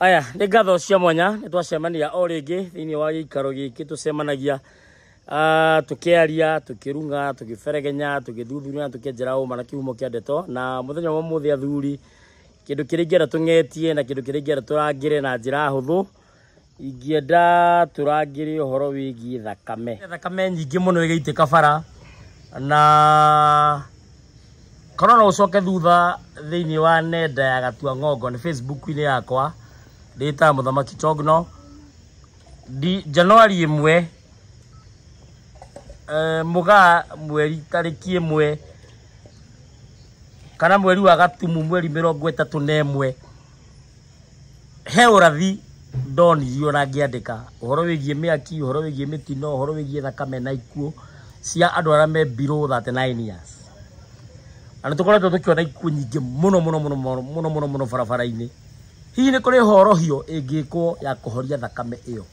Aya nĩ ngatho cia mwanya, nĩ twacemania o rĩngĩ thĩinĩ wa gĩikaro gĩkĩ tũcemanagia tũkĩaria, tũkĩrung'a, tũkĩberegenya, tũgĩthuthuria na tũkĩenjera ũma na kĩhumo kĩa ndeto. Na mũthenya wa ũmũthĩ athuri, kĩndũ kĩrĩa ingĩenda tũng'etie na kĩndũ kĩrĩa ingĩenda tũrangĩre na njĩra hũthũ, ingĩenda tũrangĩre ũhoro wĩgiĩ thakame. Thakame nyingĩ mũno ĩgĩitĩka bara, na korwo no ũcoke thutha thĩinĩ wa nenda ya Gatua Ng'ongo nĩ Facebook-inĩ yakwa ndĩtaga Mũthamaki Togno. Januari 1 mũgaa mweri tarĩki 1 kana mweri wa Gatumu mweri 31, he ũrathi ndonirio na ngĩandĩka ũhoro wĩgiĩ mĩaki, ũhoro wĩgiĩ mĩtino, ũhoro wĩgiĩ thakame na ikuũ cia andũ arĩa me below 39 years. Na nĩ tũkoretwo tũkĩona ikuũ nyingĩ mũno mũno mũno mũno mũno mũno mũno barabara-inĩ. Hihi nĩ kũrĩ horohio ĩngĩkwo ya kũhoria thakame ĩyo?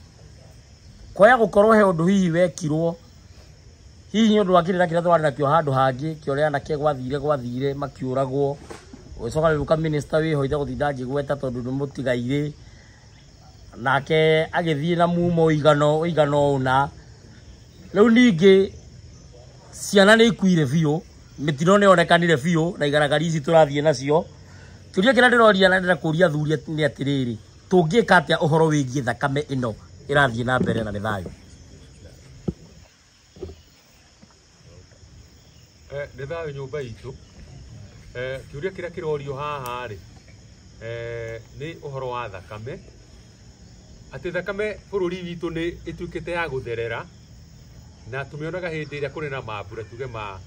Kwaya gũkorwo he ũndũ hihi wekirwo, hihi nĩ ũndũ wa kĩrĩra kĩrĩa twarĩ nakĩo handũ hangĩ, kĩa ũrĩa anake gwathire makiũragwo, ũgĩcoka gĩũka minister wĩho itegũtinda ngĩgweta tondũ nĩ mũtigairĩ, nake agĩthiĩ na mumo ũigano ũna. Rĩu ningĩ ciana nĩ ikuire biũ, mĩtino nĩ yonekanire biũ na igaragari ici tũrathiĩ nacio. Kĩũria kĩrĩa ndĩroria na ndĩrenda kũria athuri nĩ atĩrĩrĩ, tũngĩka atĩa ũhoro wĩgiĩ thakame ĩno ĩrathiĩ na mbere na nĩ thayũ? Nĩ thayũ nyũmba itũ. Kĩũria kĩrĩa kĩrorio haha rĩ, nĩ ũhoro wa thakame, atĩ thakame bũrũri witũ nĩ ĩtuĩkĩte ya gũtherera, na tũmĩonaga hĩndĩ ĩrĩa kũrĩ na mambura, tuge ma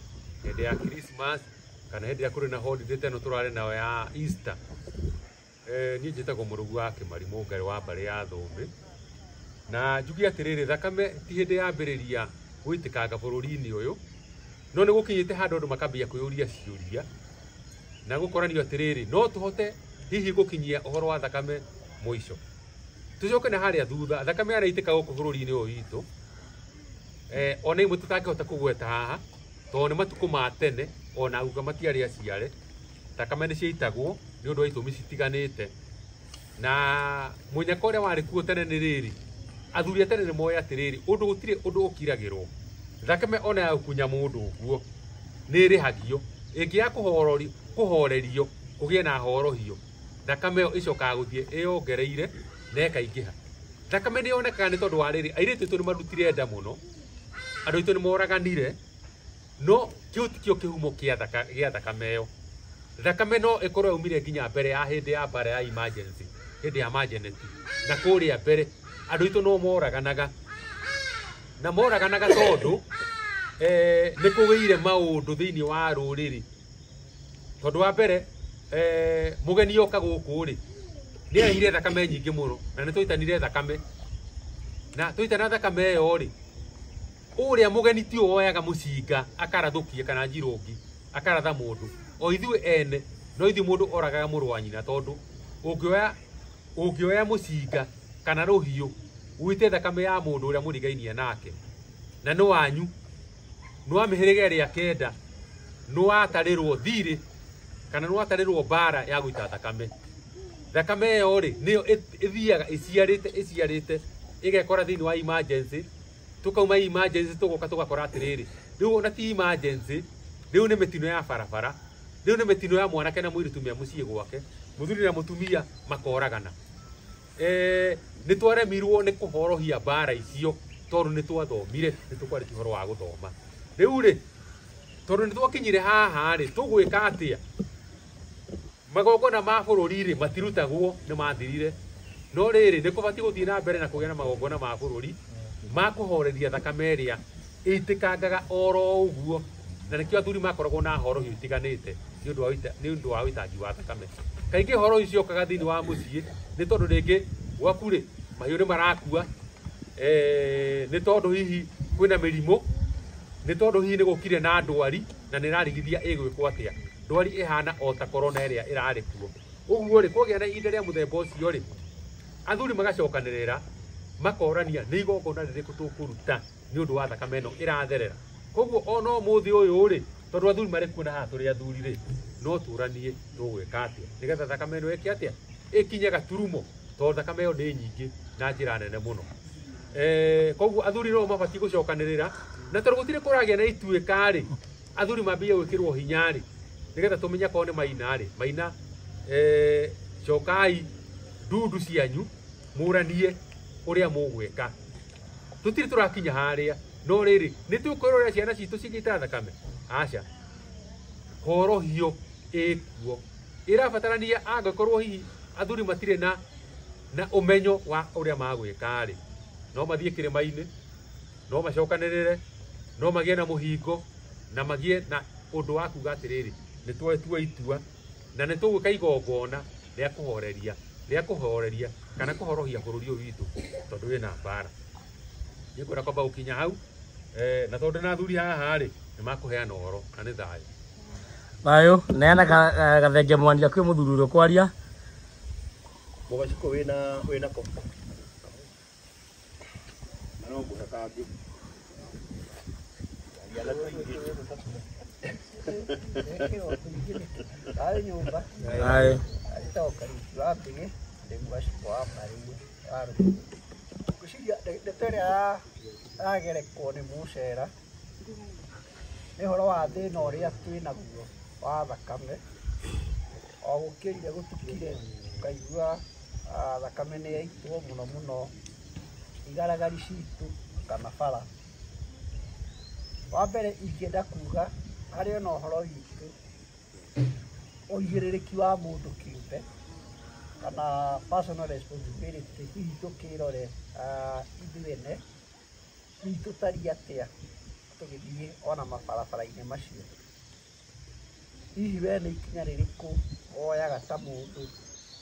hĩndĩ ya Christmas kana hĩndĩ ĩrĩa kũrĩ na holiday ta ĩno tũrarĩ nayo ya Easter. Niĩ njĩtagwo Mũrũgu wa Kĩmari, Mũngarĩ wa mbarĩ ya Thũmbĩ, na njuge atĩrĩrĩ, thakame ti hĩndĩ yambĩrĩria gwĩtĩkanga bũrũri-inĩ ũyũ, no nĩ gũkinyĩte handũ andũ makambia kwĩyũria ciũria na gũkoranio atĩrĩrĩ, no tũhote hihi gũkinyia ũhoro wa thakame mũico. Tũcoke na harĩa thutha, thakame yanaitĩka gũkũ bũrũri-inĩ ũyũ witũ, ona imwe tũtangĩhota kũgweta haha tondũ nĩ matukũ ma tene, ona guka matiarĩ aciare, thakame nĩ ciaitagwo nĩ ũndũ wa itũmi citiganĩte. Na mũnyaka ũrĩa warĩ kuo tene nĩ rĩrĩ, athuri a tene nĩ moĩ atĩrĩrĩ, ũndũ gũtirĩ ũndũ ũkiragĩrwo, thakame ona ya gũkunya mũndũ ũguo nĩ ĩrĩhagio, ĩngĩ ya kũhorerio kũgĩe na horohio, thakame ĩyo ĩcokaga gũthiĩ ĩyongereire na ĩkaingĩha. Thakame nĩ yonekaga nĩ tondũ wa rĩrĩ, airĩtu aitũ nĩ marutire nda mũno, andũ aitũ nĩ moraganire, no kĩu tikĩo kĩhumo gĩa thakame ĩyo. Thakame no ĩkorwo yaumire nginya mbere ya hĩndĩ ya mbara ya emergency, hĩndĩ ya emergency, na kũrĩa mbere andũ aitũ no moraganaga, na moraganaga tondũ nĩ kũgĩire maũndũ thĩinĩ wa rũrĩrĩ. Tondũ wa mbere, mũgeni oka gũkũ rĩ, nĩ arehire thakame nyingĩ mũno, na nĩ twaitanire thakame, na twaitana thakame ĩyo rĩ, ũrĩa mũgeni ti woyaga mũcinga akarathũkia kana njirũngi akaratha mũndũ, o ithuĩ ene no ithuĩ mũndũ oragaga mũrũ wa nyina, tondũ ũngĩoya mũcinga kana rũhiũ ũite thakame ya mũndũ ũrĩa mũrigainie nake, na nĩ wanyu, nĩ wa mĩhĩrĩga ĩrĩa kenda, nĩ watarĩrwo thirĩ kana nĩ watarĩrwo mbara ya gũita thakame. Thakame ĩyo rĩ, nĩyo ĩthiaga ĩciarĩte ĩciarĩte ĩgekora thĩinĩ wa emergency. Tũkauma emergency tũgoka tũgakora atĩrĩrĩ, rĩu ona ti emergency, rĩu nĩ mĩtino ya barabara, rĩu nĩ mĩtino ya mwanake na mũirĩtu me mũciĩ gwake, mũthuri na mũtumia makoragana. Nĩ twaremirwo nĩ kũhorohia mbara icio tondũ nĩ twathomire, nĩ tũkwarĩtie ũhoro wa gũthoma. Rĩu rĩ, tondũ nĩ twakinyire haha rĩ, tũgwĩka atĩa? Magongona ma bũrũri rĩ, matirutagwo, nĩ mathirire. No rĩrĩ, nĩ kũbatiĩ gũthiĩ na mbere na kũgĩa na magongona ma bũrũri ma kũhoreria thakame ĩrĩa ĩitĩkangaga oro ũguo, na nĩkĩo athuri makoragwo na horohio itiganĩte nĩ ũndũ wa ũitangi wa thakame. Kaingĩ horohio ciokaga thĩinĩ wa mũciĩ nĩ tondũ rĩngĩ gwaku rĩ, mahiũ nĩ marakua, nĩ tondũ hihi kwĩna mĩrimũ, nĩ tondũ hihi nĩ gũkire na ndwari na nĩ ĩrarigithia ĩgwĩkwo atĩa. Ndwari ĩhana o ta corona ĩrĩa ĩrarĩ kuo. Ũguo rĩ, kwagĩa na ihinda rĩa mũthemba ũcio rĩ, athuri magacokanĩrĩra makorania nĩ igongona rĩrĩkũ tũkũruta nĩ ũndũ wa thakame ĩno ĩratherera. Koguo ona ũmũthĩ ũyũ rĩ, tondũ athuri marĩ kuo na haha tũrĩ athuri rĩ, no tũranie tũgwĩka atĩa nĩgetha thakame ĩno ĩke atĩa, ĩkinye gaturumo. Tondũ thakame ĩyo nĩ nyingĩ na njĩra nene mũno. Koguo athuri no mabatiĩ gũcokanĩrĩra na tondũ gũtirĩ kũragĩa na ituĩka rĩ, athuri mambie gwĩkĩrwo hinya rĩ, nĩgetha tũmenye akorwo nĩ maina rĩ, maina cokai ndundu cianyu mũranie ũrĩa mũgwĩka. Tũtirĩ tũrakinya harĩa, no rĩrĩ nĩ tũkwĩrorera ciana citũ cigĩita thakame? Aca. Horohio ĩkuo ĩrabatarania angĩkorwo hihi athuri matirĩ na ũmenyo wa ũrĩa magwĩka rĩ, no mathiĩ kĩrĩma-inĩ, no macokanĩrĩre, no magĩe na mũhingo na magĩe na ũndũ wa kuga atĩrĩrĩ, nĩ twatua itua na nĩ tũgwĩka igongona rĩa kũhoreria kana kũhorohia bũrũri ũyũ witũ tondũ wĩna mbara. Nĩngwenda kwamba gũkinya hau, na tondũ na athuri haha rĩ, nĩ makũheana ũhoro na nĩ thayũ. Thayũ, neana gathenge mwania kwĩ mũthuri ũrĩa ũkwaria. Mũgacikũ wĩna ko. Na no ngũhe kangĩ. Thayũ nyũmba. Thayũ. Agĩcoka Kariuki wa Mbĩgĩ, ndĩ mũgacikũ wa Marĩĩ wa Rũkũ. Ngwĩciria ndeto ĩrĩa yagerekwo nĩ mũcera nĩ ũhoro wa thĩna ũrĩa twĩnaguo wa thakame. O gũkĩrire gũtukire ũkaigua thakame nĩ yaitwo mũno mũno igaragari citũ kana bara. Wa mbere ingĩenda kuga harĩ ona ũhoro witũ ũigĩrĩrĩki wa mũndũ kĩũmbe kana personal responsibility, hihi tũkĩrore ithuĩ ene hihi tũtariĩ atĩa tũgĩthiĩ ona mabarabara-inĩ macio. Hihi we nĩ ikinya rĩrĩkũ woyaga ta mũndũ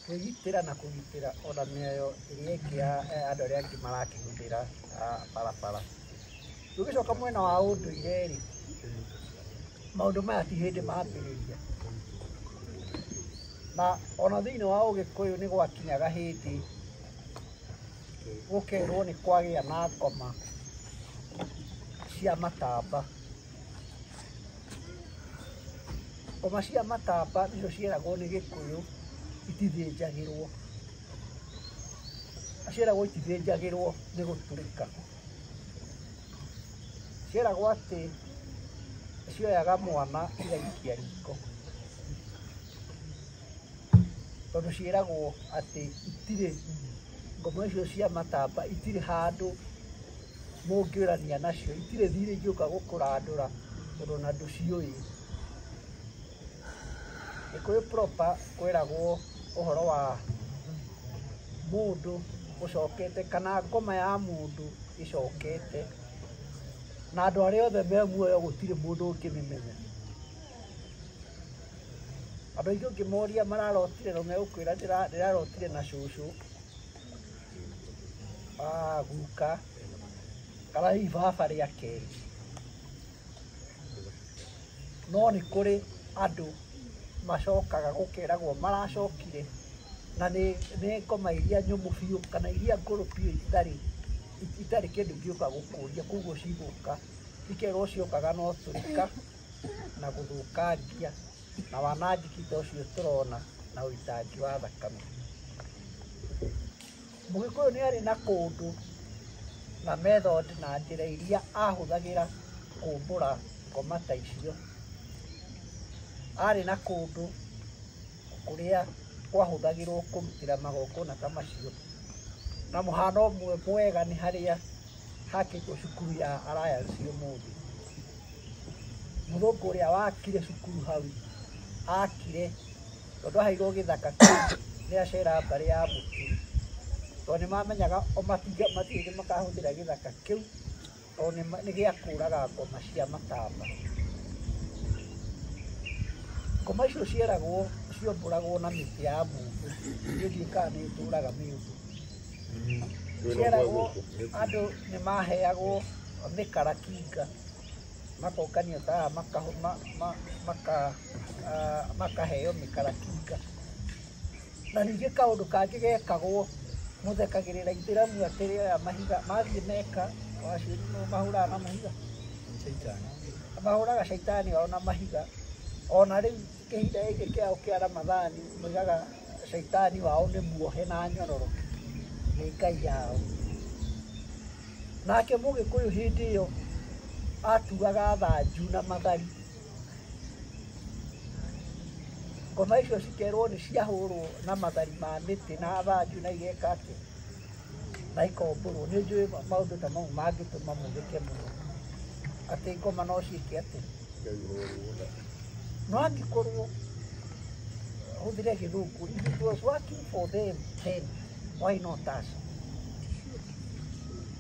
kwĩgitĩra na kũgitĩra ona mĩoyo ĩrĩa ĩngĩ ya andũ arĩa angĩ marakĩhũthĩra barabara. Tũgĩcoka mwena wa ũndũire rĩ, maũndũ maya ti hĩndĩ mambĩrĩria. Na ona thĩinĩ wa ũgĩkũyũ nĩ gwakinyaga hĩndĩ gũkerwo nĩ kwagĩa na ngoma cia matamba. Ngoma cia matamba nĩcio cieragwo nĩ gĩkũyũ itithĩnjagĩrwo. Cieragwo itithĩnjagĩrwo nĩ gũtũrĩka. Cieragwo atĩ cioyaga mwana igaikia riko. Tondũ ciĩragwo atĩ itirĩ ngoma icio cia matamba itirĩ handũ mũngĩũrania nacio, itirĩ thirĩ ingĩũka gũkũrandũra tondũ ona ndũciũĩ. Gĩkũyũ proper kwĩragwo ũhoro wa mũndũ ũcokete kana ngoma ya mũndũ ĩcokete na andũ arĩa othe me muoyo gũtirĩ mũndũ ũngĩmĩmenya. Andũ aingĩ ũngĩmoria mararotire no megũkwĩra ndĩrarotire na cũcũ, guka kana hihi baba rĩa kerĩ. No nĩ kũrĩ andũ macokaga gũkeragwo maracokire na nĩ ngoma iria nyũmũ biũ kana iria ngũrũ biũ itarĩ kĩndũ gĩũka gũkũria, koguo cigũka ikerwo ciokaga no tũrĩka na gũthũkangia na wanangĩki ta ũcio tũrona na ũitangi wa thakame. Mũgĩkũyũ nĩ arĩ na kũndũ na method na njĩra iria ahũthagĩra kũmbũra ngoma ta icio. Arĩ na kũndũ kũrĩa kwahũthagĩrwo kũrutĩra magongona ta macio. Na mũhano ũmwe mwega nĩ harĩa hakĩtwo cukuru ya Alliance ũmũthĩ. Mũthũngũ ũrĩa wakire cukuru hau akire tondũ aheirwo gĩthaka kĩu nĩ acera mbarĩ ya Mũturi, tondũ nĩ mamenyaga o matirĩ makahũthĩra gĩthaka kĩu tondũ nĩ gĩa kũraga ngoma cia matamba. Ngoma icio cieragwo ciombũragwo na mĩtĩ ya mũndũ, niĩ ndiũĩ kana nĩ ĩtũraga mĩũndũ. Cieragwo andũ nĩ maheagwo mĩkarakinga makonganio ta aya makaheo mĩkarakinga. Na ningĩ kaũndũ kangĩ gekagwo mũthekagĩrĩra ithĩramu atĩrĩ aya mahiga mathiĩ Meka wacio nĩo mahũraga na mahiga, mahũraga caitani wao na mahiga. Ona rĩu kĩhinda gĩkĩ kĩao kĩa Ramadhani moigaga caitani wao nĩ muohe na nyororo. Nĩ ngai yao. Nake Mũgĩkũyũ hĩndĩ ĩyo atuaga thanju na mathari. Ngoma icio cikerwo nĩ ciahũrwo na mathari ma mĩtĩ na thanju na igeka atĩa na ikombũrwo. Nĩ njũĩ maũndũ ta mau mangĩtũma mũtheke mũno atĩ ngoma no ciĩke atĩa. No angĩkorwo hũthĩre gĩthũngũ, if it was working for them then why not us?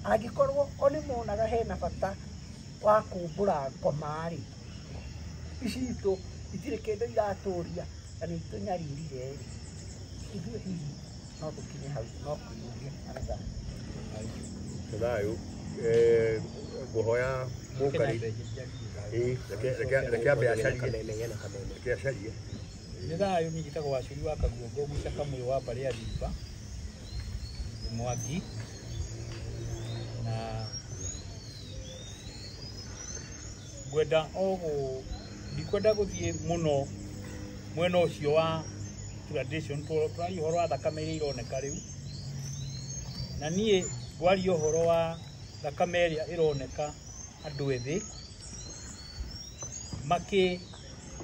Angĩkorwo o nĩ monaga hena bata wa kũmbũra ngoma rĩ, ici itũ itirĩ kĩndũ iratũria na nĩ itũnyaririre rĩ, ithuĩ hihi no tũkinye hau no kwĩyũria na thayũ. Ngũhoya mũkari reke ambe acarie, reke acarie. Nĩ thayũ. Niĩ njĩtagwo Wacuri wa Kaguongo Guca Kamũyũ wa mbarĩ ya Thimba Mwangi, na ngwenda o ndikwenda gũthiĩ mũno mwena ũcio wa tradition. Tũraria ũhoro wa thakame ĩrĩa ĩroneka rĩu, na niĩ ngwaria ũhoro wa thakame ĩrĩa ĩroneka andũ ethĩ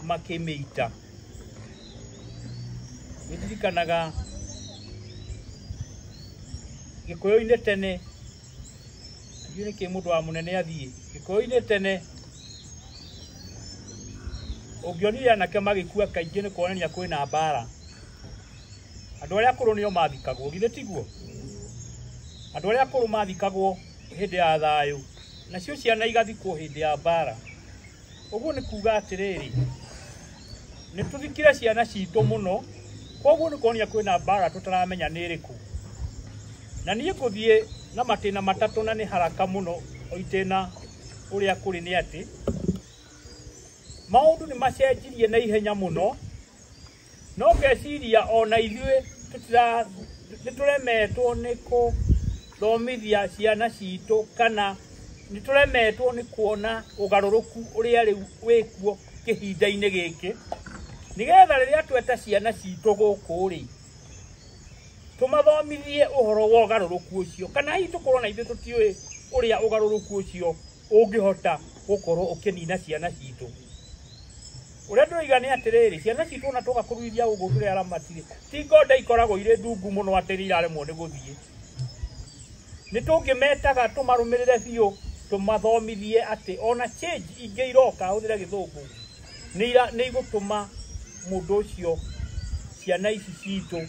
makĩmĩita. Nĩ ndirikanaga Gĩkũyũ-inĩ tene, ndiũĩ nĩkĩ mũndũ wa mũnene athiĩ Gĩkũyũ-inĩ tene, ũngĩonire anake magĩkua kaingĩ nĩ kuonania kwĩna mbara. Andũ arĩa akũrũ nĩo mathikagwo, githĩ tiguo? Andũ arĩa akũrũ mathikagwo hĩndĩ ya thayũ, nacio ciana igathikwo hĩndĩ ya mbara. Ũguo nĩ kuga atĩrĩrĩ, nĩ tũthikire ciana citũ mũno, koguo nĩ kuonania kwĩna mbara tũtaramenya nĩ ĩrĩkũ. Na niĩ ngũthiĩ na matĩna matatũ na nĩ haraka mũno o itĩna ũrĩa kũrĩ nĩ atĩ maũndũ nĩ macenjirie na ihenya mũno, no ngeciria ona ithuĩ nĩ tũremetwo nĩ kũthomithia ciana citũ, kana nĩ tũremetwo nĩ kuona ũgarũrũku ũrĩa rĩu wĩkuo kĩhinda-inĩ gĩkĩ, nĩgetha rĩrĩa tweta ciana citũ gũkũ rĩ, tũmathomithie ũhoro wa ũgarũrũku ũcio, kana hihi tũkorwo na ithuĩ tũtiũĩ ũrĩa ũgarũrũku ũcio ũngĩhota gũkorwo ũkĩnina ciana citũ. Ũrĩa ndĩroiga nĩ atĩrĩrĩ, ciana citũ ona twoka kũruithia ũguo tũrĩ aramati, ti ngonda ikoragwo irĩ ndungu mũno atĩ nĩ iraremwo nĩ gũthiĩ. Nĩ tũngĩmetaga tũmarũmĩrĩre biũ, tũmathomithie atĩ ona change ingĩ iroka, hũthĩre gĩthũngũ, nĩ igũtũma mũndũ ũcio ciana ici citũ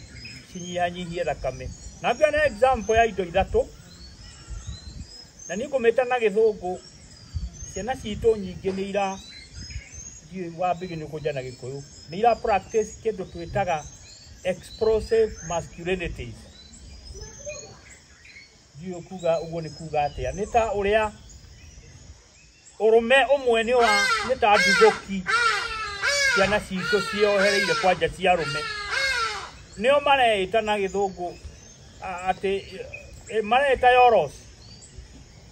cinyihanyihie thakame. Na ngĩona example ya indo ithatũ, na niĩ ngũmĩta na gĩthũngũ, ciana citũ nyingĩ nĩ ira wambigi nĩ ũkũnja na Gĩkũyũ, nĩ ira practice kĩndũ twĩtaga explosive masculinities. Ndiũĩ kuga ũguo nĩ kuga atĩa. Nĩ ta ũrĩa ũrũme ũmwe nĩ wa nĩ ta nduthũki ciana citũ ciohereire kwanja cia arũme, nĩo mareĩta na gĩthũngũ atĩ mareĩta yoros,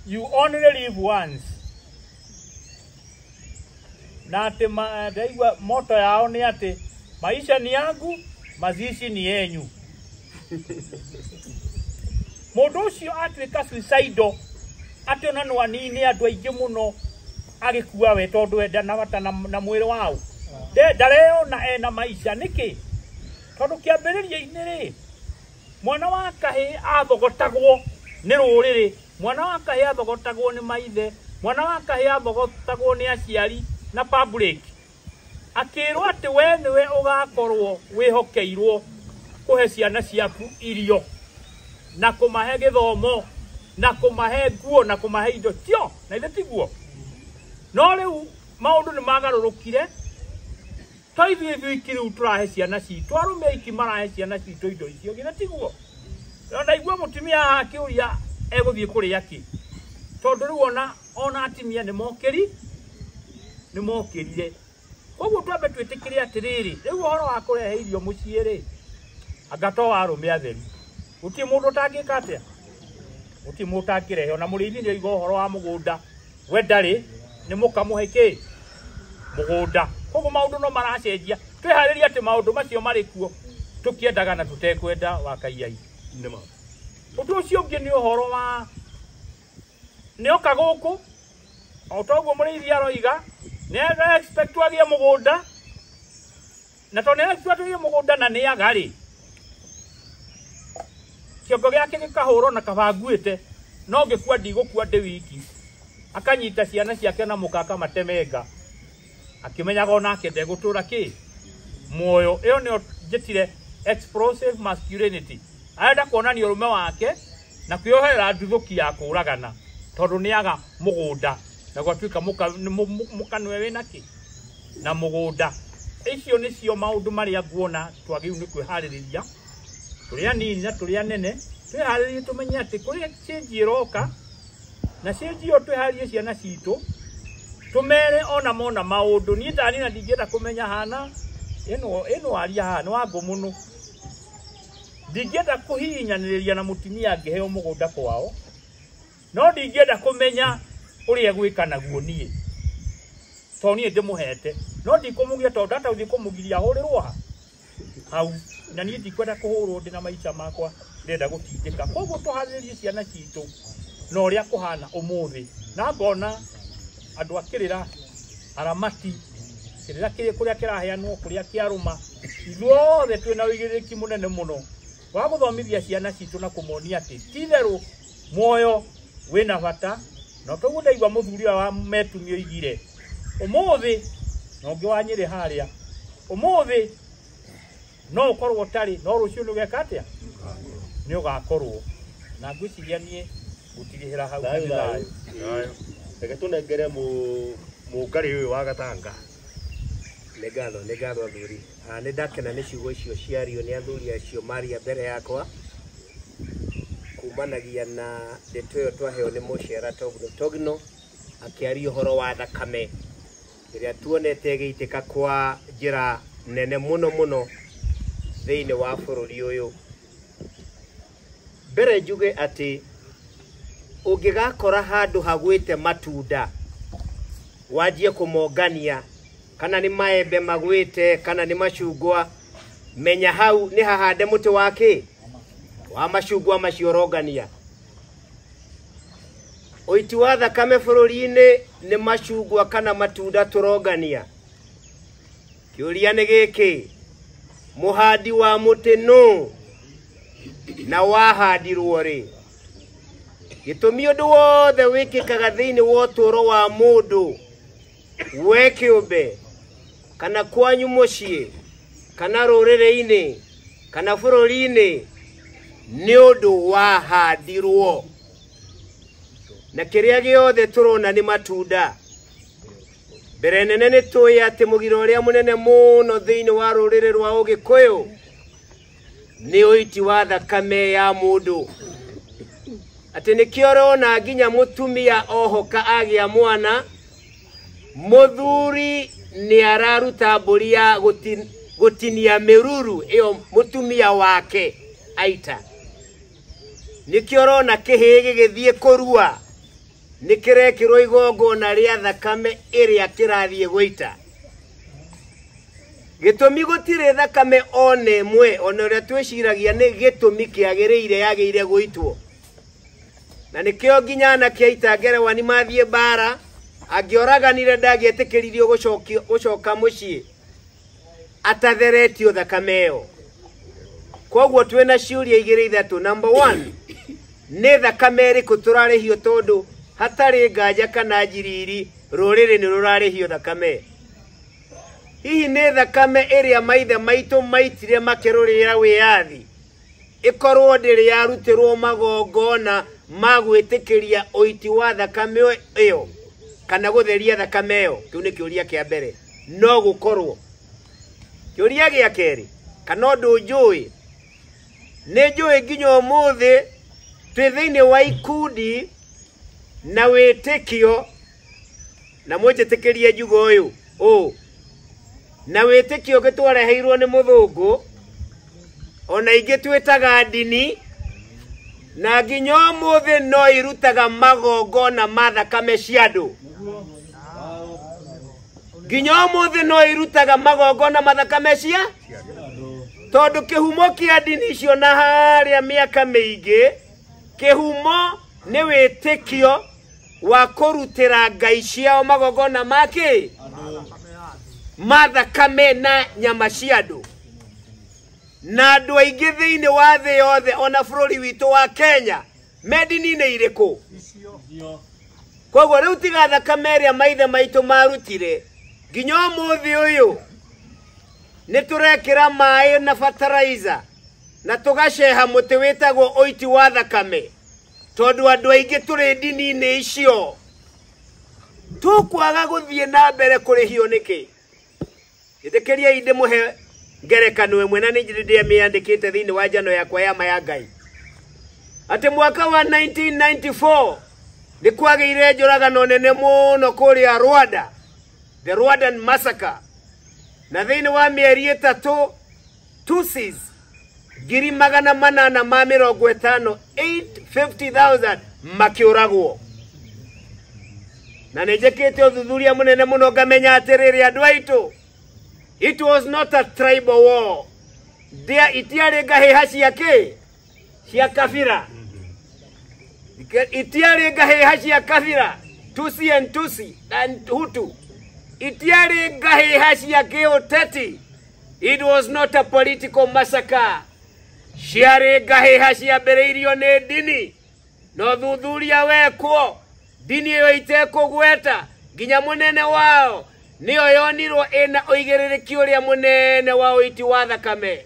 you only live once. Na atĩ ndaigua moto yao nĩ atĩ maisha ni yangu, mazishi ni yenyu. Mũndũ ũcio atuĩka suicidal, atĩ ona no anine andũ aingĩ mũno agĩkua we, tondũ enda na bata na mwĩrĩ wao. Ndareyona ena maisha nĩkĩ? Tondũ kĩambĩrĩria-inĩ rĩ, mwana wa kahĩĩ athogotagwo nĩ rũrĩrĩ, mwana wa kahĩĩ athogotagwo nĩ maithe, mwana wa kahĩĩ athogotagwo nĩ aciari na public, akĩrwo atĩ we nĩwe ũgakorwo wĩhokeirwo kũhe ciana ciaku irio na kũmahe gĩthomo na kũmahe nguo na kũmahe indo tio, na ithe tiguo. No rĩu maũndũ nĩ magarũrũkire, to ithuĩ ithuiki rĩu tũrahe ciana citũ, arũme aiki marahe ciana citũ indo icio, githĩ tiguo? Na ndaigua mũtumia haha akĩũria egũthiĩ kũrĩa kĩ, tondũ rĩu ona atumia nĩ mokĩrire. Koguo twambe twĩtĩkĩre atĩrĩrĩ, rĩu ũhoro wa kũrehe irio mũciĩ rĩ, anga to arũme atheru, gũtirĩ mũndũ ũtangĩka atĩa, gũtirĩ mũndũ ũtangĩrehe. Ona mũrĩithi nĩ oiga ũhoro wa mũgũnda, we ndarĩ, nĩ mũkamũhe kĩ mũgũnda. Koguo maũndũ no maracenjia, twĩharĩrie atĩ maũndũ macio marĩ kuo tũkĩendaga na tũtekwenda. Wa Kaiyai Nĩma. Ũndũ ũcio ũngĩ nĩ ũhoro wa nĩoka gũkũ o toguo mũrĩithi aroiga nĩ expect agĩe mũgũnda na tondũ nĩ expect agĩe mũgũnda na nĩ aga rĩ kĩongo gĩake gĩkahũrwo na kaba nguĩte no ngĩkua ndigũkua ndĩ wiki akanyita ciana ciake na mũka akamatemenga akĩmenyaga onake ndegũtũra kĩ muoyo. Ĩyo nĩyo njĩtire explosive masculinity. Arenda kuonania ũrũme wake na kwĩyoherera nduthũki ya kũragana tondũ nĩ aga mũgũnda na gwatuĩka mũkanwe wĩna kĩ na mũgũnda. Icio nĩcio maũndũ marĩa nguona twagĩrĩirwo nĩ kwĩharĩrĩria tũrĩ anini na tũrĩ anene, twĩharĩrĩrie tũmenye atĩ kũrĩ change ĩroka na change ĩyo twĩharĩrie ciana citũ tũmere ona mona maũndũ. Niĩ tani na ndingĩenda kũmenya hana ĩno aria haha nĩ wangũ mũno, ndingĩenda kũhihinyanĩrĩria na mũtumia angĩheo mũgũnda kwao, no ndingĩenda kũmenya ũrĩa egwĩka naguo niĩ tondũ niĩ ndĩmũhete, no ndikũmũgia tondũ ndata gũthiĩ kũmũgiria ahũrĩrwo ha hau, na niĩ ndikwenda kũhũrwo ndĩ na maica makwa ndĩrenda gũtindĩka. Koguo tũharĩrĩrie ciana citũ na ũrĩa kũhana ũmũthĩ, na ngona andũ a kĩrĩra aramati kĩrĩra kĩrĩ kũrĩa kĩraheanwo kũrĩa kĩarũma ithuothe twĩna ũigĩrĩrĩki mũnene mũno wa gũthomithia ciana citũ na kũmonia atĩ ti itherũ muoyo wĩna bata. Na toguo ndaigua mũthuri ũyũ wa Metumi oigire ũmũthĩ na ũngĩ wa Nyĩrĩ harĩa ũmũthĩ no ũkorwo ũtarĩ no rũciũ nĩ ũgeka atĩa nĩ ũgakorwo. Na ngwĩciria niĩ gũtirĩhĩra hau. Thayũ thayũ. Reke tũnengere mũngarĩ ũyũ wa Gatanga. Nĩ ngatho athuri. Nĩ ndakena nĩ ciugo icio ciario nĩ athuri acio maria mbere yakwa kumanagia na ndeto ĩyo twaheo nĩ mũcera Togno Togno akĩaria ũhoro wa thakame ĩrĩa tuonete ĩgĩitĩka kwa njĩra nene mũno mũno thĩinĩ wa bũrũri ũyũ. Mbere njuge atĩ ũngĩgakora handũ hagwĩte matunda wanjie kũmongania kana nĩ maembe magwĩte kana nĩ macungwa, menya hau nĩ hahande mũtĩ wa kĩ wa macungwa macio ũrongania. Ũiti wa thakame bũrũri-inĩ nĩ macungwa kana matunda tũrongania. Kĩũria nĩ gĩkĩ, mũhandi wa mũtĩ nũ na wahandirwo rĩ? Gĩtũmi ũndũ wothe wĩkĩkaga thĩinĩ wa ũtũũro wa mũndũ we kĩũmbe kana kwanyu mũciĩ kana rũrĩrĩ-inĩ kana bũrũri-inĩ nĩ ũndũ wahandirwo. Na kĩrĩa gĩothe tũrona nĩ matunda. Mbere nene nĩ tũĩ atĩ mũgiro ũrĩa mũnene mũno thĩinĩ wa rũrĩrĩ rwa Ũgĩkũyũ nĩ ũiti wa thakame ya mũndũ. Atĩ nĩkĩo ũrona nginya mũtumia ohoka agĩa mwana, mũthuri nĩ araruta mbũri ya gũtinia mĩruru ĩyo mũtumia wake aita. Nĩkĩo ũrona kĩhĩĩ gĩgĩthiĩ kũrua nĩ kĩrekĩrwo igongona rĩa thakame ĩrĩa kĩrathiĩ gũita. Gĩtũmi gũtirĩ thakame ona ĩmwe ona ũrĩa twĩciragia nĩ gĩtũmi kĩagĩrĩire yagĩrĩire gũitwo. Na nĩkĩo nginya anake a ita ngerewani mathiĩ mbara angĩoraganire ndangĩetĩkĩririo gũcoka mũciĩ atatheretio thakame ĩyo. Koguo twĩna ciũria igĩrĩ ithatũ. Number 1, nĩ thakame ĩrĩkũ tũrarĩhio tondũ hatarĩ nganja kana njiriri rũrĩrĩ nĩ rũrarĩhio thakame? Hihi nĩ thakame ĩrĩa maithe maitũ maitire makĩrũrĩra wĩyathi ĩkorwo ndĩrĩ yarutĩrwo magongona ma gwĩtĩkĩria ũiti wa thakame ĩyo kana gũtheria thakame ĩyo? Kĩu nĩ kĩũria kĩa mbere. No gũkorwo. Kĩũria gĩa kerĩ kana ũndũ njũĩ, nĩ njũĩ nginya ũmũthĩ twĩ thĩinĩ wa ikundi na wĩtĩkio, na mwĩnjĩtĩkĩrie njugo ũyũ ũũ, na wĩtĩkio ũngĩ twareheirwo nĩ mũthũngũ ona ingĩ twĩtaga ndini, na nginya ũmũthĩ no irutaga magongona ma thakame cia andũ. Nginya ũmũthĩ no irutaga magongona ma thakame cia tondũ kĩhumo kĩa ndini icio na harĩa mĩaka mĩingĩ Kĩhumo nĩ wĩtĩkio wa kũrutĩra ngai ciao magongona make ma thakame na nyama cia andũ. Na andũ aingĩ thĩinĩ wa thĩ yothe ona bũrũri witũ wa Kenya me ndini-inĩ irĩkũ? Koguo rĩu tiga thakame ĩrĩa maithe maitũ marutire nginya ũmũthĩ ũyũ nĩ tũrekĩra maĩ na fertilizer na tũgaceha mũtĩ wĩtagwo ũiti wa thakame tondũ andũ aingĩ tũrĩ ndini-inĩ icio. Tũkwaga gũthiĩ na mbere kũrĩhio nĩkĩ? Ĩtĩkĩriai ndĩmũhe ngerekano ĩmwe na nĩ ndĩmĩandĩkĩte thĩinĩ wa njano yakwa ya ma ya Ngai. Atĩ mwaka wa 1994 nĩ kwagĩire njũragano nene mũno kũrĩa Rwanda, the Rwandan massacre. Na thĩinĩ wa mĩeri 3 Tutsis 850,000 850,000 makĩũragwo. Na nĩ njĩkĩte ũthuthuria mũnene mũno ngamenya atĩrĩrĩ andũ aitũ, it was not a tribal war. Itiarĩ ngahĩha cia kĩ? Cia kabira. Itiarĩ ngahĩha cia kabira, Tutsi and Tutsi and Hutu. Itiarĩ ngahĩha cia kĩũteti. It was not a political massacre. Ciarĩ ngahĩha ciambĩrĩirio nĩ ndini. No thuthuria wekwo ndini ĩyo itekũgweta nginya mũnene wao nĩyo yonirwo ĩna ũigĩrĩrĩki ũrĩa mũnene wa ũiti wa thakame.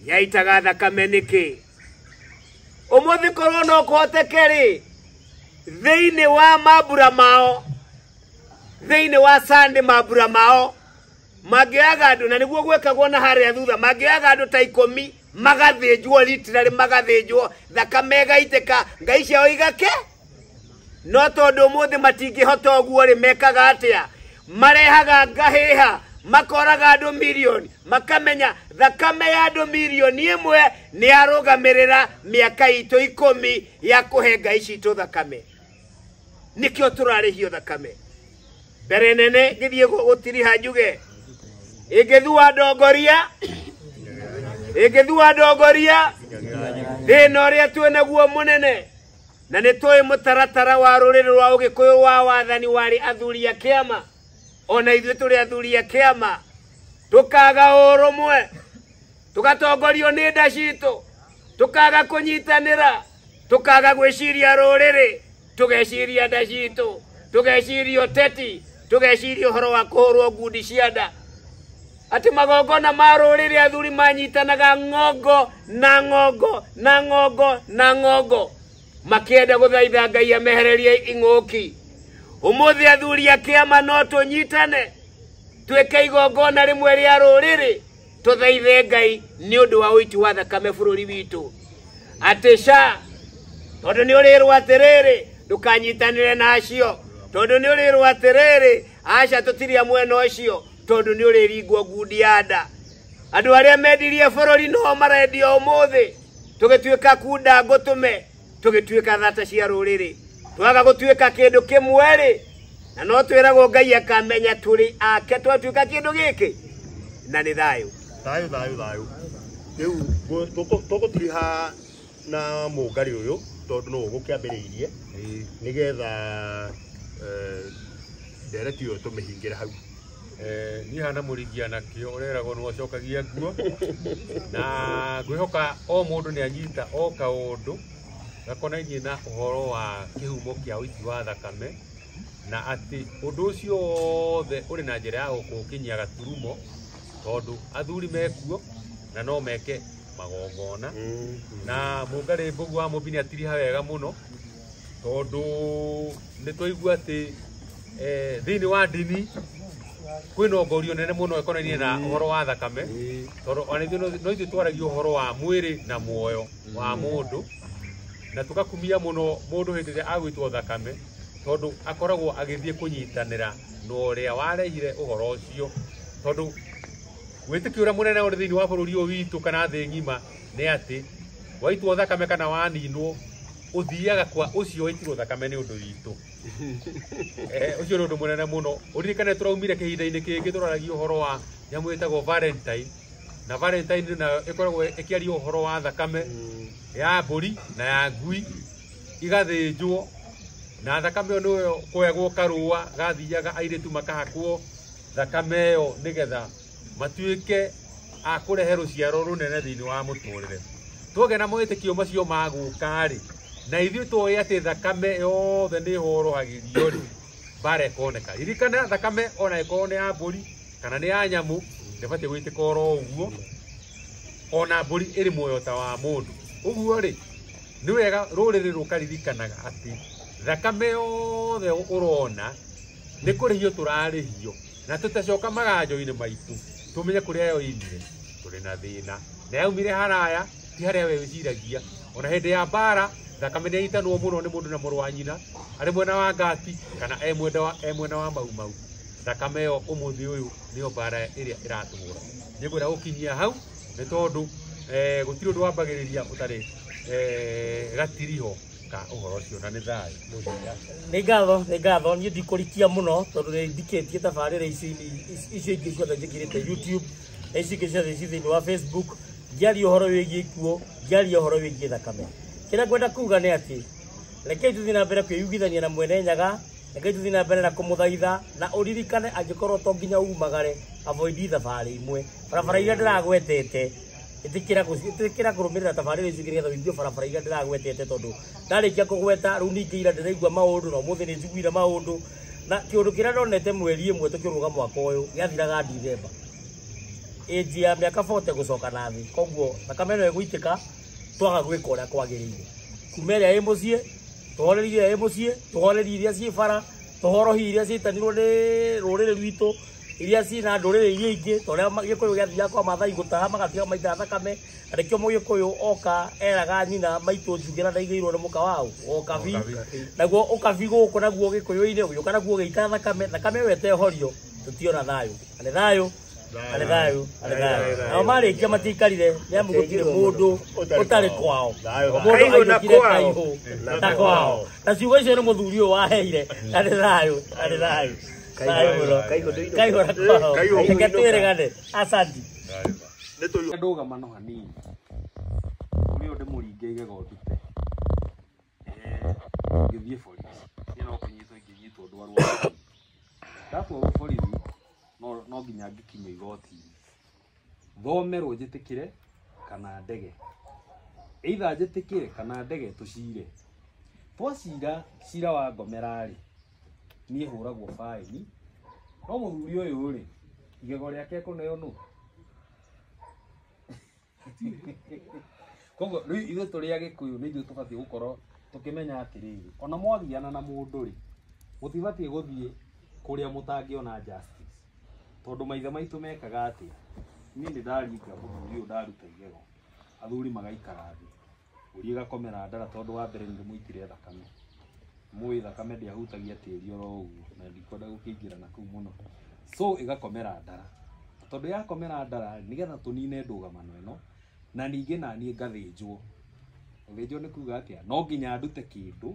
Yaitaga thakame nĩkĩ? Ũmũthĩ korwo no kũhoteke rĩ, thĩinĩ wa mambura mao, thĩinĩ wa Sunday mambura mao mangĩoyaga andũ, na nĩguo gwĩkagwo na harĩa thutha, mangĩoyaga andũ ta 10 magathĩnjwo literally, magathĩnjwo thakame ĩgaitĩka ngai ciao igake. No tondũ ũmũthĩ matingĩhota ũguo rĩ, mekaga atĩa? Marehaga ngahĩha, makoraga andũ mirioni, makamenya thakame ya andũ mirioni 1 nĩ yarũgamĩrĩra mĩaka itũ 10 ya kũhe ngai citũ thakame. Nĩkĩo tũrarĩhio thakame. Mbere nene ngĩthiĩ gũtiriha njuge ĩngĩthua ndongoria, ĩngĩthua ndongoria thĩna ũrĩa twĩnaguo mũnene. Na nĩ tũĩ mũtaratara wa rũrĩrĩ rwa Ũgĩkũyũ wa wathani warĩ athuri a kĩama. Ona ithuĩ tũrĩ athuri a kĩama, tũkaga ũrũmwe, tũgatongorio nĩ nda citũ, tũkaga kũnyitanĩra, tũkaga gwĩciria rũrĩrĩ, tũgeciria nda citũ, tũgeciria ũteti, tũgeciria ũhoro wa kũhũrwo ngundi cia nda. Atĩ magongona ma rũrĩrĩ athuri manyitanaga ng'ongo na ng'ongo na ng'ongo na ng'ongo makĩenda gũthaitha Ngai amehererie ing'ũki. Ũmũthĩ athuri a kĩama no tũnyitane twĩke igongona rĩmwe rĩa rũrĩrĩ tũthaithe Ngai nĩ ũndũ wa ũiti wa thakame bũrũri witũ. Atĩ ca tondũ nĩ ũrĩrwo atĩrĩrĩ ndũkanyitanĩre na acio, tondũ nĩ ũrĩrwo atĩrĩrĩ aca tũtiria mwena ũcio, tondũ nĩ ũrĩringwo ngundi ya nda. Andũ arĩa mendirie bũrũri no marendio ũmũthĩ, tũgĩtuĩka kunda ngũtũme, tũgĩtuĩka thata cia rũrĩrĩ, twaga gũtuĩka kĩndũ kĩmwe rĩ, na no twĩragwo Ngai akamenya tũrĩ ake twatuĩka kĩndũ gĩkĩ, na nĩ thayũ. Thayũ thayũ thayũ. Rĩu tũgũtiriha na mũngarĩ ũyũ tondũ nĩwe ũgũkĩambĩrĩirie nĩgetha ndereti ĩyo tũmĩhingĩre hau. Niĩ hana mũringia nakĩo ũreragwo nĩ wacokagia nguo, na ngwĩhoka o mũndũ nĩ anyita o kaũndũ gakonainie na ũhoro wa kĩhumo kĩa ũiti wa thakame, na atĩ ũndũ ũcio wothe ũrĩ na njĩra ya gũkũkinyia gaturumo tondũ athuri mekuo na no meke magongona. Na mũngarĩ Mbũgũ wa Mũmbi nĩ atiriha wega mũno tondũ nĩ twaigua atĩ thĩinĩ wa ndini kwĩna ongorio nene mũno ĩkonainie na ũhoro wa thakame, tondũ ona ithuĩ no ithuĩ twaragia ũhoro wa mwĩrĩ na muoyo wa mũndũ, na tũgakumia mũno mũndũ hĩndĩ ĩrĩa agwĩtwo thakame tondũ akoragwo agĩthiĩ kũnyitanĩra na ũrĩa warehire ũhoro ũcio, tondũ wĩtĩkio ũrĩa mũnene ũrĩ thĩinĩ wa bũrũri ũyũ witũ kana thĩ ng'ima nĩ atĩ waitwo thakame kana waninwo ũthiaga kwa ũcio waitirwo thakame nĩ ũndũ witũ. Ũcio nĩ ũndũ mũnene mũno. Ũririkane tũraumire kĩhinda-inĩ kĩngĩ tũraragia ũhoro wa nyamũ ĩtagwo Valentine, Na Valentine nayo ĩkoragwo ĩkĩaria ũhoro wa thakame ya mbũri na ya ngui igathĩnjwo, na thakame ĩyo nĩyo kuoyagwo karũa gathiaga airĩtu makahakwo thakame ĩyo nĩgetha matuĩke a kũrehe rũciaro rũnene thĩinĩ wa mũtũrĩre. Twagĩa na mawĩtĩkio macio ma gũka rĩ, na ithuĩ tũĩ atĩ thakame yothe nĩ ĩhorohagĩrio rĩ, mbara ĩkoneka. Ririkana thakame ona ĩkorwo nĩ ya mbũri kana nĩ ya nyamũ ndĩbatiĩ gwĩtĩka oro ũguo, ona mbũri ĩrĩ muoyo ta wa mũndũ. Ũguo rĩ, nĩ wega rũrĩrĩ rũkaririkanaga atĩ thakame yothe ũrona nĩ kũrĩhio tũrarĩhio, na tũtacoka maganjo-inĩ maitũ tũmenye kũrĩa yoimire tũrĩ na thĩna, na yaumire haraya ti harĩa we wĩciragia. Ona hĩndĩ ya mbara thakame nĩ yaitanwo mũno nĩ mũndũ na mũrũ wa nyina arĩ mwena wa ngati kana e mwena wa Mau Mau. Thakame ĩyo ũmũthĩ ũyũ nĩyo mbara ĩrĩa ĩratũhũra. Nĩngwenda gũkinyia hau nĩ tondũ gũtirĩ ũndũ wambagĩrĩria ũtarĩ gatiriho ka ũhoro ũcio, na nĩ thayũ. Nĩ ngatho niĩ ndikũrikia mũno tondũ nĩ ndikĩtie tabarĩra icio ingĩ ciothe njĩkĩrĩte YouTube na ici ingĩ ciothe ci thĩinĩ wa Facebook, ngĩaria ũhoro wĩgiĩ ikuũ, ngĩaria ũhoro wĩgiĩ thakame. Kĩrĩa ngwenda kuga nĩ atĩ rekei tũthiĩ na mbere kwĩyugithania na mwene Nyaga, rekei tũthiĩ na mbere na kũmũthaitha, na ũririkane angĩkorwo to nginya umagare, avoid thabarĩ imwe. Barabara iria ndĩragwetete, ĩtĩkĩra kũrũmĩrĩra tabarĩra icio nĩgetha ũigue barabara iria ndĩragwetete, tondũ ndarĩkia kũgweta rĩu ningĩ ira ndĩraigua maũndũ na ũmũthĩ nĩ njiguire maũndũ, na kĩũndũ kĩrĩa ndonete mweri ĩmwe tũkĩrũga mwaka ũyũ gĩathiraga Dithemba, ĩnji ya mĩaka 40 gũcoka na thĩ. Koguo thakame ĩno ĩgũitĩka twaga gwĩka ũrĩa kwagĩrĩire, kuma ĩrĩa ĩ mũciĩ tũhorerie ĩrĩa ĩ mũciĩ, tũhorerie iria ciĩ bara, tũhorohie iria ciĩtanirwo nĩ rũrĩrĩ rwitũ, iria ciĩna ndũrĩrĩ iria ingĩ, ta ũrĩa Gĩkũyũ gĩathiaga kwa Maathai gũtaha magatiga maita thakame, na nĩkĩo Mũgĩkũyũ oka eraga nyina maitũ njugĩra ndaigĩirwo nĩ mũka wao ũkabi, naguo ũkabi gũkũ naguo Gĩkũyũ-inĩ ũgĩũka naguo ũgĩita thakame, thakame ĩyo ĩtehorio tũtiona thayũ. Na nĩ thayũ, na nĩ thayũ, na nĩ thayũ. Nao marĩkia matiikarire nĩ amu gũtirĩ mũndũ ũtarĩ kwao, mũndũ ainũkire kaihũ na kwao. Na ciugo icio nĩ mũthuri ũyũ waheire, na nĩ thayũ, na nĩ thayũ. Kaihũ na kwao. Reke twĩrĩgane. Asanti. Ndũgamano hanini ũrĩa ndĩmũringe igego ndute ngĩthiĩ borithi, niĩ no kũnyitwo ingĩnyitwo ndwarwo ndatwarwo borithi no nginya ngĩkinyio igoti-inĩ thomerwo njĩtĩkĩre kana ndege, either njĩtĩkĩre kana ndege tũcire. Twacira cira wa ngomera rĩ, niĩ hũragwo baĩni, no mũthuri ũyũ rĩ igego rĩake ekũneo nũ? Koguo rĩu ithuĩ tũrĩ Agĩkũyũ nĩ ithuĩ tũbatiĩ gũkorwo tũkĩmenya atĩrĩrĩ, ona mwagiana na mũndũ rĩ, mũtibatiĩ gũthiĩ kũrĩa mũtangĩona justice, tondũ maithe maitũ mekaga atĩa? Niĩ nĩ ndaringa mũthuri ũyũ ndaruta igego, athuri magaikara thĩ, mbũri ĩgakomera ndara tondũ wa mbere nĩ ndĩmũitire thakame. Mũĩ thakame ndĩahutagia tĩri oro ũguo, na ndikwenda gũkĩingĩra na kũu mũno. So ĩgakomera ndara, tondũ yakomera ndara nĩgetha tũnine ndũgamano ĩno, na ningĩ naniĩ ngathĩnjwo. Gũthĩnjwo nĩ kuga atĩa? No nginya ndute kĩndũ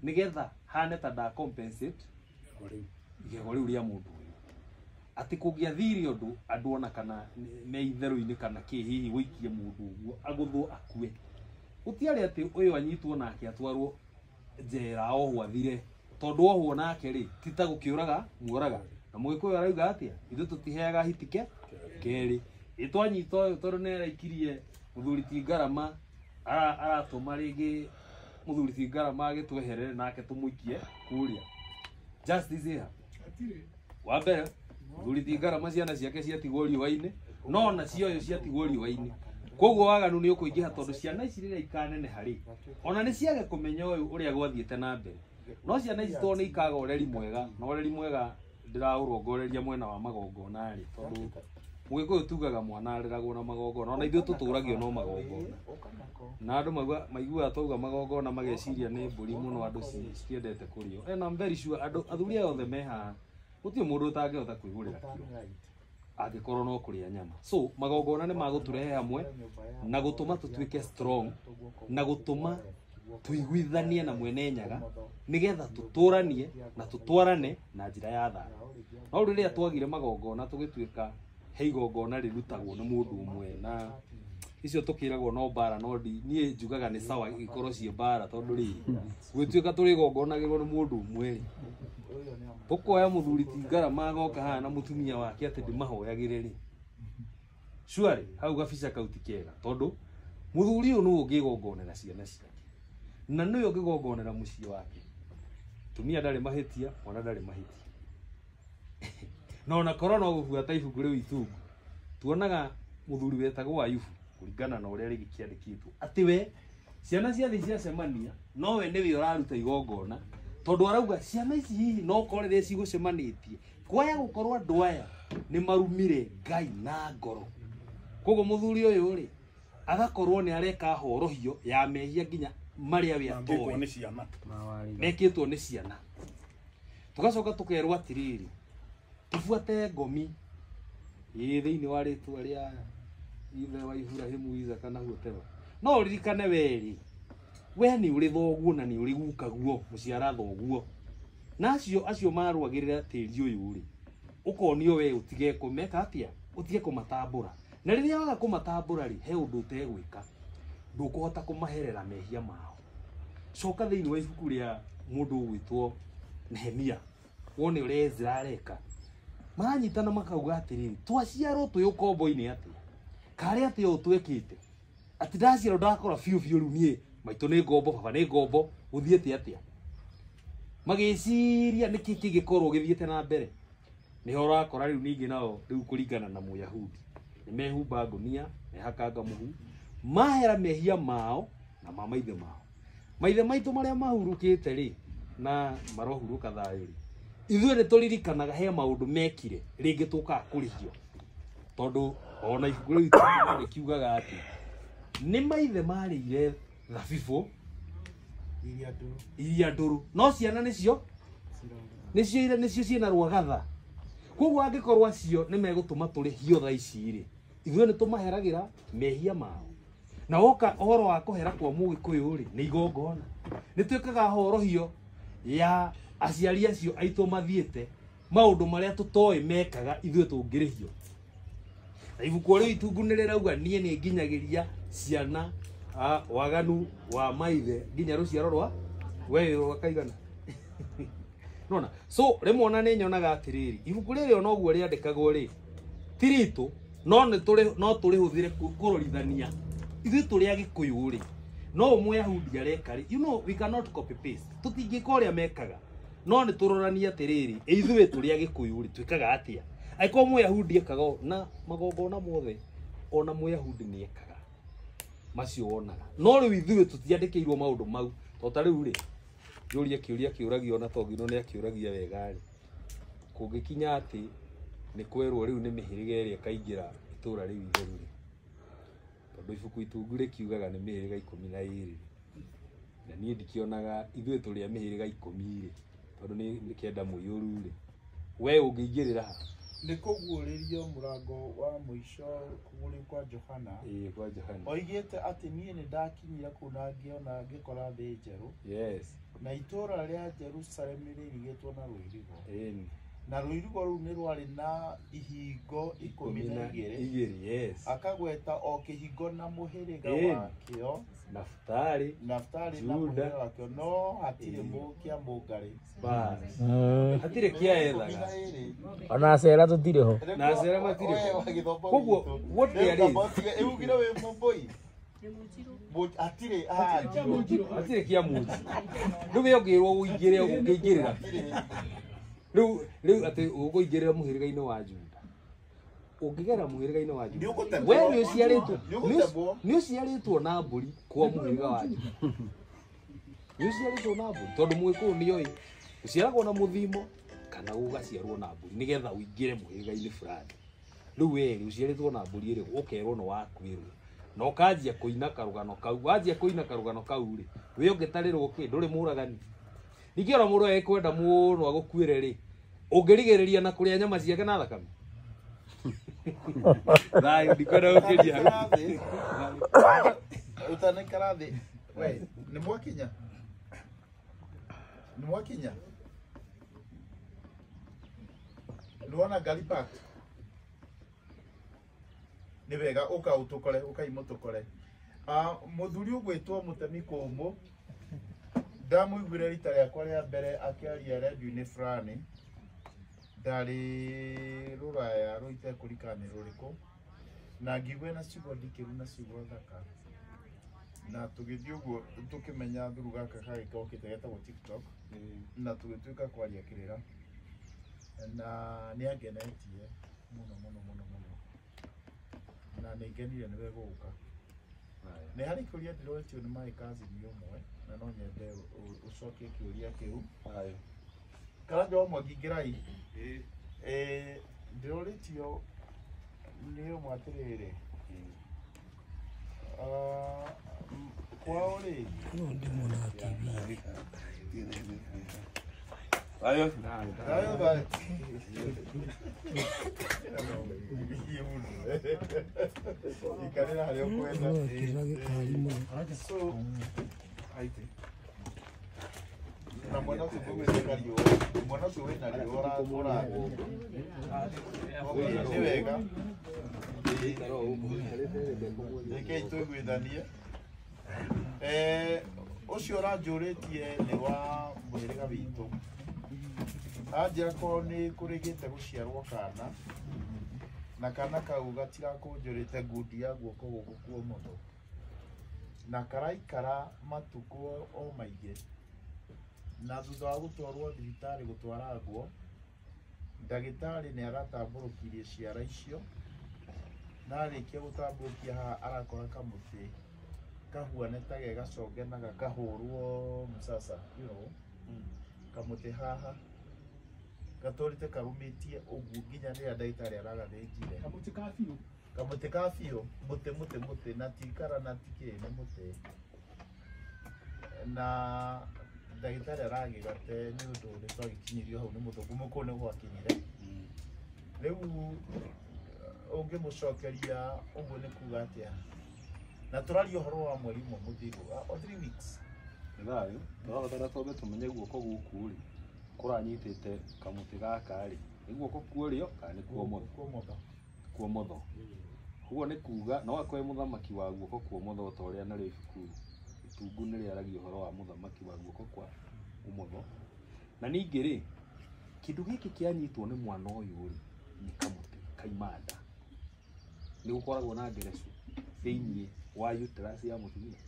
nĩgetha hane ta nda compensate igego rĩu rĩa mũndũ ũyũ, atĩ kũngĩathire ũndũ andũ ona kana me itherũ-inĩ kana kĩ, hihi wũikie mũndũ ũguo agũthwo akue, gũtiarĩ atĩ ũyũ anyitwo nake atwarwo njera ohwo athire, tondũ ohwo nake rĩ ti ta gũkĩũraga muoraga. Na Mũgĩkũyũ arauga atĩa? Ithuĩ tũtiheaga hitike kerĩ. Ĩ twanyita ũyũ tondũ nĩ araikirie mũthuri ti Ngarama, aratũma rĩngĩ mũthuri ti Ngarama agĩtweherere nake tũmũikie kũrĩa. Justice ĩha? Wa mbere mũthuri ti Ngarama ciana ciake ciatigwo riũa-inĩ, no nacio ũyũ ciatigwo riũa-inĩ. Koguo waganu nĩ ũkũingĩha tondũ ciana ici rĩrĩa ikaneneha rĩ, ona nĩ ciage kũmenya ũyũ ũrĩa gwathiĩte na mbere. No ciana ici tondũ nĩ ikaga ũreri mwega, na ũreri mwega ndĩraũrongoreria mwena wa magongona rĩ, tondũ Mũgĩkũyũ tugaga mwana areragwo na magongona, ona ithuĩ tũtũragio no magongona. Na andũ maiguaga twauga magongona mageciria nĩ mbũri mũno andũ citiendete kũrĩo. And I'm very sure andũ athuri aya othe me haha gũtirĩ mũndũ ũtangĩhota kwĩgũrĩra kiro angĩkorwo no kũrĩa nyama. So magongona nĩ magũtũrehe hamwe na gũtũma tũtuĩke strong na gũtũma tũiguithanie na mwene Nyaga nĩgetha tũtũranie na tũtwarane na njĩra ya thayũ. No rĩrĩa twagire magongona tũgĩtuĩka he igongona rĩrutagwo nĩ mũndũ ũmwe na icio tũkĩragwo no mbara no ndi niĩ njugaga nĩ sawa ikorwo ciĩ mbara tondũ rĩrĩ gwĩtuĩka tũrĩgongonagĩrwo nĩ mũndũ ũmwe rĩ tũkoya mũthuri ti ngarama agoka haha na mũtumia wake atĩ ndĩmahoyagĩre rĩ surely hau gabica kau ti kega tondũ mũthuri ũyũ nĩwe ũngĩgongonera ciana ciake na nĩwe ũngĩgongonera mũciĩ wake. Tumia ndarĩ mahĩtia, mwana ndarĩ mahĩtia. Na ona korwo no gũbuata ibuku rĩu itungu tuonaga mũthuri wetagwo Ayubu kũringana na ũrĩa rĩngĩ kĩandĩkĩtwo atĩ we ciana ciathiĩ ciacemania nowe nĩwe ũraruta igongona tondũ arauga ciana ici hihi no korwo rĩrĩa cigũcemanĩtie kwaya gũkorwo andũ aya nĩ marumire Ngai na ngoro. Koguo mũthuri ũyũ rĩ agakorwo nĩ areka horohio ya mehia nginya marĩa we atoĩ nĩ ciana mekĩtwo nĩ ciana. Tugacoka tukerwo atĩrĩrĩ tubuate ngomi ĩ thĩinĩ wa rĩtwa rĩa ithe wa Ibrahimu Isaka na whatever. No ũririkane werĩ we nĩ ũrĩ thoguo na nĩ ũrĩ gukaguo mũciara thoguo na acio acio marũagĩrĩra tĩri ũyũ rĩ ũkonio we ũtige kũmeka atĩa ũtige kũmatambũra na rĩrĩa waga kũmatambũra rĩ he ũndũ ũtegwĩka ndũkũhota kũmaherera mehia mao. Coka thĩinĩ wa ibuku rĩa mũndũ ũgwĩtwo Nehemia wone ũrĩa Ezra areka maranyitana makauga atĩrĩrĩ twaciarwo twĩ ũkombo-inĩ atĩa karĩ atĩa ũũ twĩkĩte atĩ ndaciarwo ndakora biũ biũ rĩu niĩ maitũ nĩ ngombo baba nĩ ngombo gũthiĩte atĩa magĩciria nĩkĩ kĩngĩkorwo gĩthiĩte na mbere nĩho ũrakora rĩu ningĩ nao rĩu kũringana na Mũyahudi nĩ mehumba ngũnia mehakanga mũhu mahera mehia mao na ma maithe mao. Maithe maitũ marĩa mahurũkĩte rĩ na marohurũka thayũ rĩ ithuĩ nĩ tũririkanaga he maũndũ mekire rĩngĩ tũkaga kũrĩhio tondũ ona ibuku rĩu rĩkiugaga atĩ nĩ maithe marĩire thabibũ iria ndũrũ no ciana nĩcio nĩcio nĩcio ciĩna rwagatha. Koguo angĩkorwo acio nĩ megũtũma tũrĩhio thaa ici rĩ ithuĩ nĩ tũmaheragĩra mehia mao. Na woka ũhoro wa kũhera kwa Mũgĩkũyũ rĩ nĩ igongona nĩ twĩkaga horohio ya aciari acio aitũ mathiĩte maũndũ marĩa tũtoĩ mekaga ithuĩ tũngĩrĩhio. Na ibuku rĩu itungu nĩ rĩrauga niĩ nĩ nginyagĩria ciana waganu wa maithe nginya rũciaro rwa we rwakaigana. Nona so rĩmwe ona nĩ nyonaga atĩrĩrĩ ibuku rĩrĩ ona ũguo rĩandĩkagwo rĩ ti ritũ no nĩ tũrĩ no tũrĩhũthĩre kũrorithania ithuĩ tũrĩ Agĩkũyũ rĩ no Mũyahudi areka rĩ you know we cannot copy paste tũtingĩka ũrĩa mekaga no nĩ tũroranie atĩrĩrĩ ithuĩ tũrĩ Agĩkũyũ rĩ twĩkaga atĩa angĩkorwo Mũyahudi ekaga na magongona mothe ona Mũyahudi nĩ ekaga macio wonaga no rĩu ithuĩ tũtiandĩkĩirwo maũndũ mau to ta rĩu rĩ njũrie kĩũria kĩũragio na Tongino nĩ akĩũragia wega rĩ kũngĩkinya atĩ nĩ kwerwo rĩu nĩ mĩhĩrĩga ĩrĩa ĩkaingĩra itũra rĩu itheru rĩ tondũ ibuku itungu rĩkiugaga nĩ mĩhĩrĩga 12 na niĩ ndikĩonaga ithuĩ tũrĩ a mĩhĩrĩga 10 rĩ tondũ nĩ kenda mũiyũru rĩ we ũngĩingĩrĩra ha nĩ kũguũrĩrio mũrango wa mũico kũgũrĩ kwa Johana ĩĩ kwa Johana oigĩte atĩ niĩ nĩ ndakinyire kũu na ngĩona ngĩkora thĩ njerũ yes na itũũra rĩa Jerusalemu rĩirigĩtwo na rũirigo ĩni na rũirigo rũu nĩ rwarĩ na ihingo 12 yes akagweta o kĩhingo na mũhĩrĩga wakĩo Naftali Naftali na mũhĩrĩga wakĩo no hatirĩ kĩa mũngarĩ bas hatirĩ kĩa ethaga ona acera tũtirĩ ho na acera matirĩ ho koguo what there is ĩugire wĩ mũmbũi hatirĩ hatirĩ kĩa mũnji rĩu we ũngĩrwo ũingĩre ũngĩingĩrĩra rĩu rĩu atĩ ũkũingĩrĩra mũhĩrĩga-inĩ wa Juda ũngĩgera mũhĩrĩga-inĩ wa Juda we nĩ ũciarĩtwo nĩ ũciarĩtwo na mbũri kwa mũhĩrĩga wa Juda nĩ ũciarĩtwo na mbũri tondũ Mũgĩkũyũ nĩoĩ ũciaragwo na mũthimo kana ũgaciarwo na mbũri nĩgetha ũingĩre mũhĩrĩga-inĩ fulani rĩu we rĩ ũciarĩtwo na mbũri ĩrĩ ũkerwo nĩ wakuĩrwo na ũkanjia kũina karũgano kau wanjia kũina karũgano kau rĩ we ũngĩtarĩrwo kĩ ndũrĩ mũragani ningĩ ona mũndũ ekwenda mũno agũkuĩre rĩ ũngĩrigĩrĩria na kũrĩa nyama ciake na thakame thayũ ndikwenda gũkĩria ũtanaikara thĩ we nĩ mwakinya nĩ mwakinya nĩ wona ngari park Nĩ wega ũka ũtũkore, ũkai mũtũkore. Mũthuri ũgwĩtwo Mũtemi Kũmũ, ndamũiguire rita rĩakwa rĩa mbere akĩaria redio-inĩ fulani, ndarĩ rũraya rũu itekũririkana nĩ rũrĩkũ, na ngĩigua na ciugo ndikĩru na ciugo thaka. Na tũgĩthiĩ ũguo tũkĩmenya thuru gaka gagĩkokĩte getagwo TikTok, na tũgĩtuĩka kwaria kĩrĩra, na nĩ angenetie mũno mũno mũno mũno, na nĩ ngenire nĩwe gũka. Nĩ harĩ kĩũria ndĩroretio nĩ my cousin ũmwe, na no nyende ũcokie kĩũria kĩu. Karanja wa Mwangi ingĩrai. Ndĩroretio nĩ ũmwe atĩrĩrĩ, kwao rĩ, Ayo. Thayũ thayũ. Ikarĩra harĩa ũkwenda. So, na mwana ũcio ngũgwĩte kariũa, mwana ũcio wĩna riũa ũragwo. Nĩ wega. Rekei tũiguithanie. Ũcio ũranjũrĩtie nĩ wa mũhĩrĩga witũ. Anjĩra korwo nĩ kũrĩgĩte gũciarwo kana, na kana kau gatirakũnjũrĩte ngundi ya guoko gũkũ kwa ũmotho, na karaikara matukũ o maingĩ, na thutha wa gũtwarwo thibitarĩ gũtwarangwo, ndagĩtarĩ nĩ aratambũrũkirie ciara icio, na arĩkia gũtambũrũkia haha arakora kamũtĩ kahuane ta ge gaconge na gakahũrwo msasa, you know, kamũtĩ haha gatũrĩte karũmĩtie ũguo nginya rĩrĩa ndagĩtarĩ aragathĩnjire. Kamũtĩ ka biũ. Kamũtĩ ka biũ, mũtĩ mũtĩ mũtĩ, na ti kara na ti kĩ, nĩ mũtĩ. Na ndagĩtarĩ aragĩgate nĩ ũndũ nĩ twagĩkinyirio hau nĩ mũthũngũ mũkũrũ nĩ gwakinyire. Rĩu ũngĩmũcokeria ũguo nĩ kuga atĩa? Na tũraria ũhoro wa mweri ũmwe mũthiru, o 3 weeks. Nĩ thayũ, tũrabatara twambe tũmenye guoko gũkũ rĩ kũranyitĩte kamũtĩ gaka rĩ, nĩ guoko kwa ũrĩo kana nĩ kwa ũmotho? Kwa ũmotho. Kwa ũmotho. Ũguo nĩ kuga no akorwo e mũthamaki wa guoko kwa ũmotho ta ũrĩa narĩo ibuku itungu nĩ rĩaragia ũhoro wa mũthamaki wa guoko kwa ũmotho. Na ningĩ rĩ, kĩndũ gĩkĩ kĩanyitwo nĩ mwana ũyũ rĩ, nĩ kamũtĩ kaima nda. Nĩ gũkoragwo na ngerecu thĩiniĩ wa uterus ya mũtumia.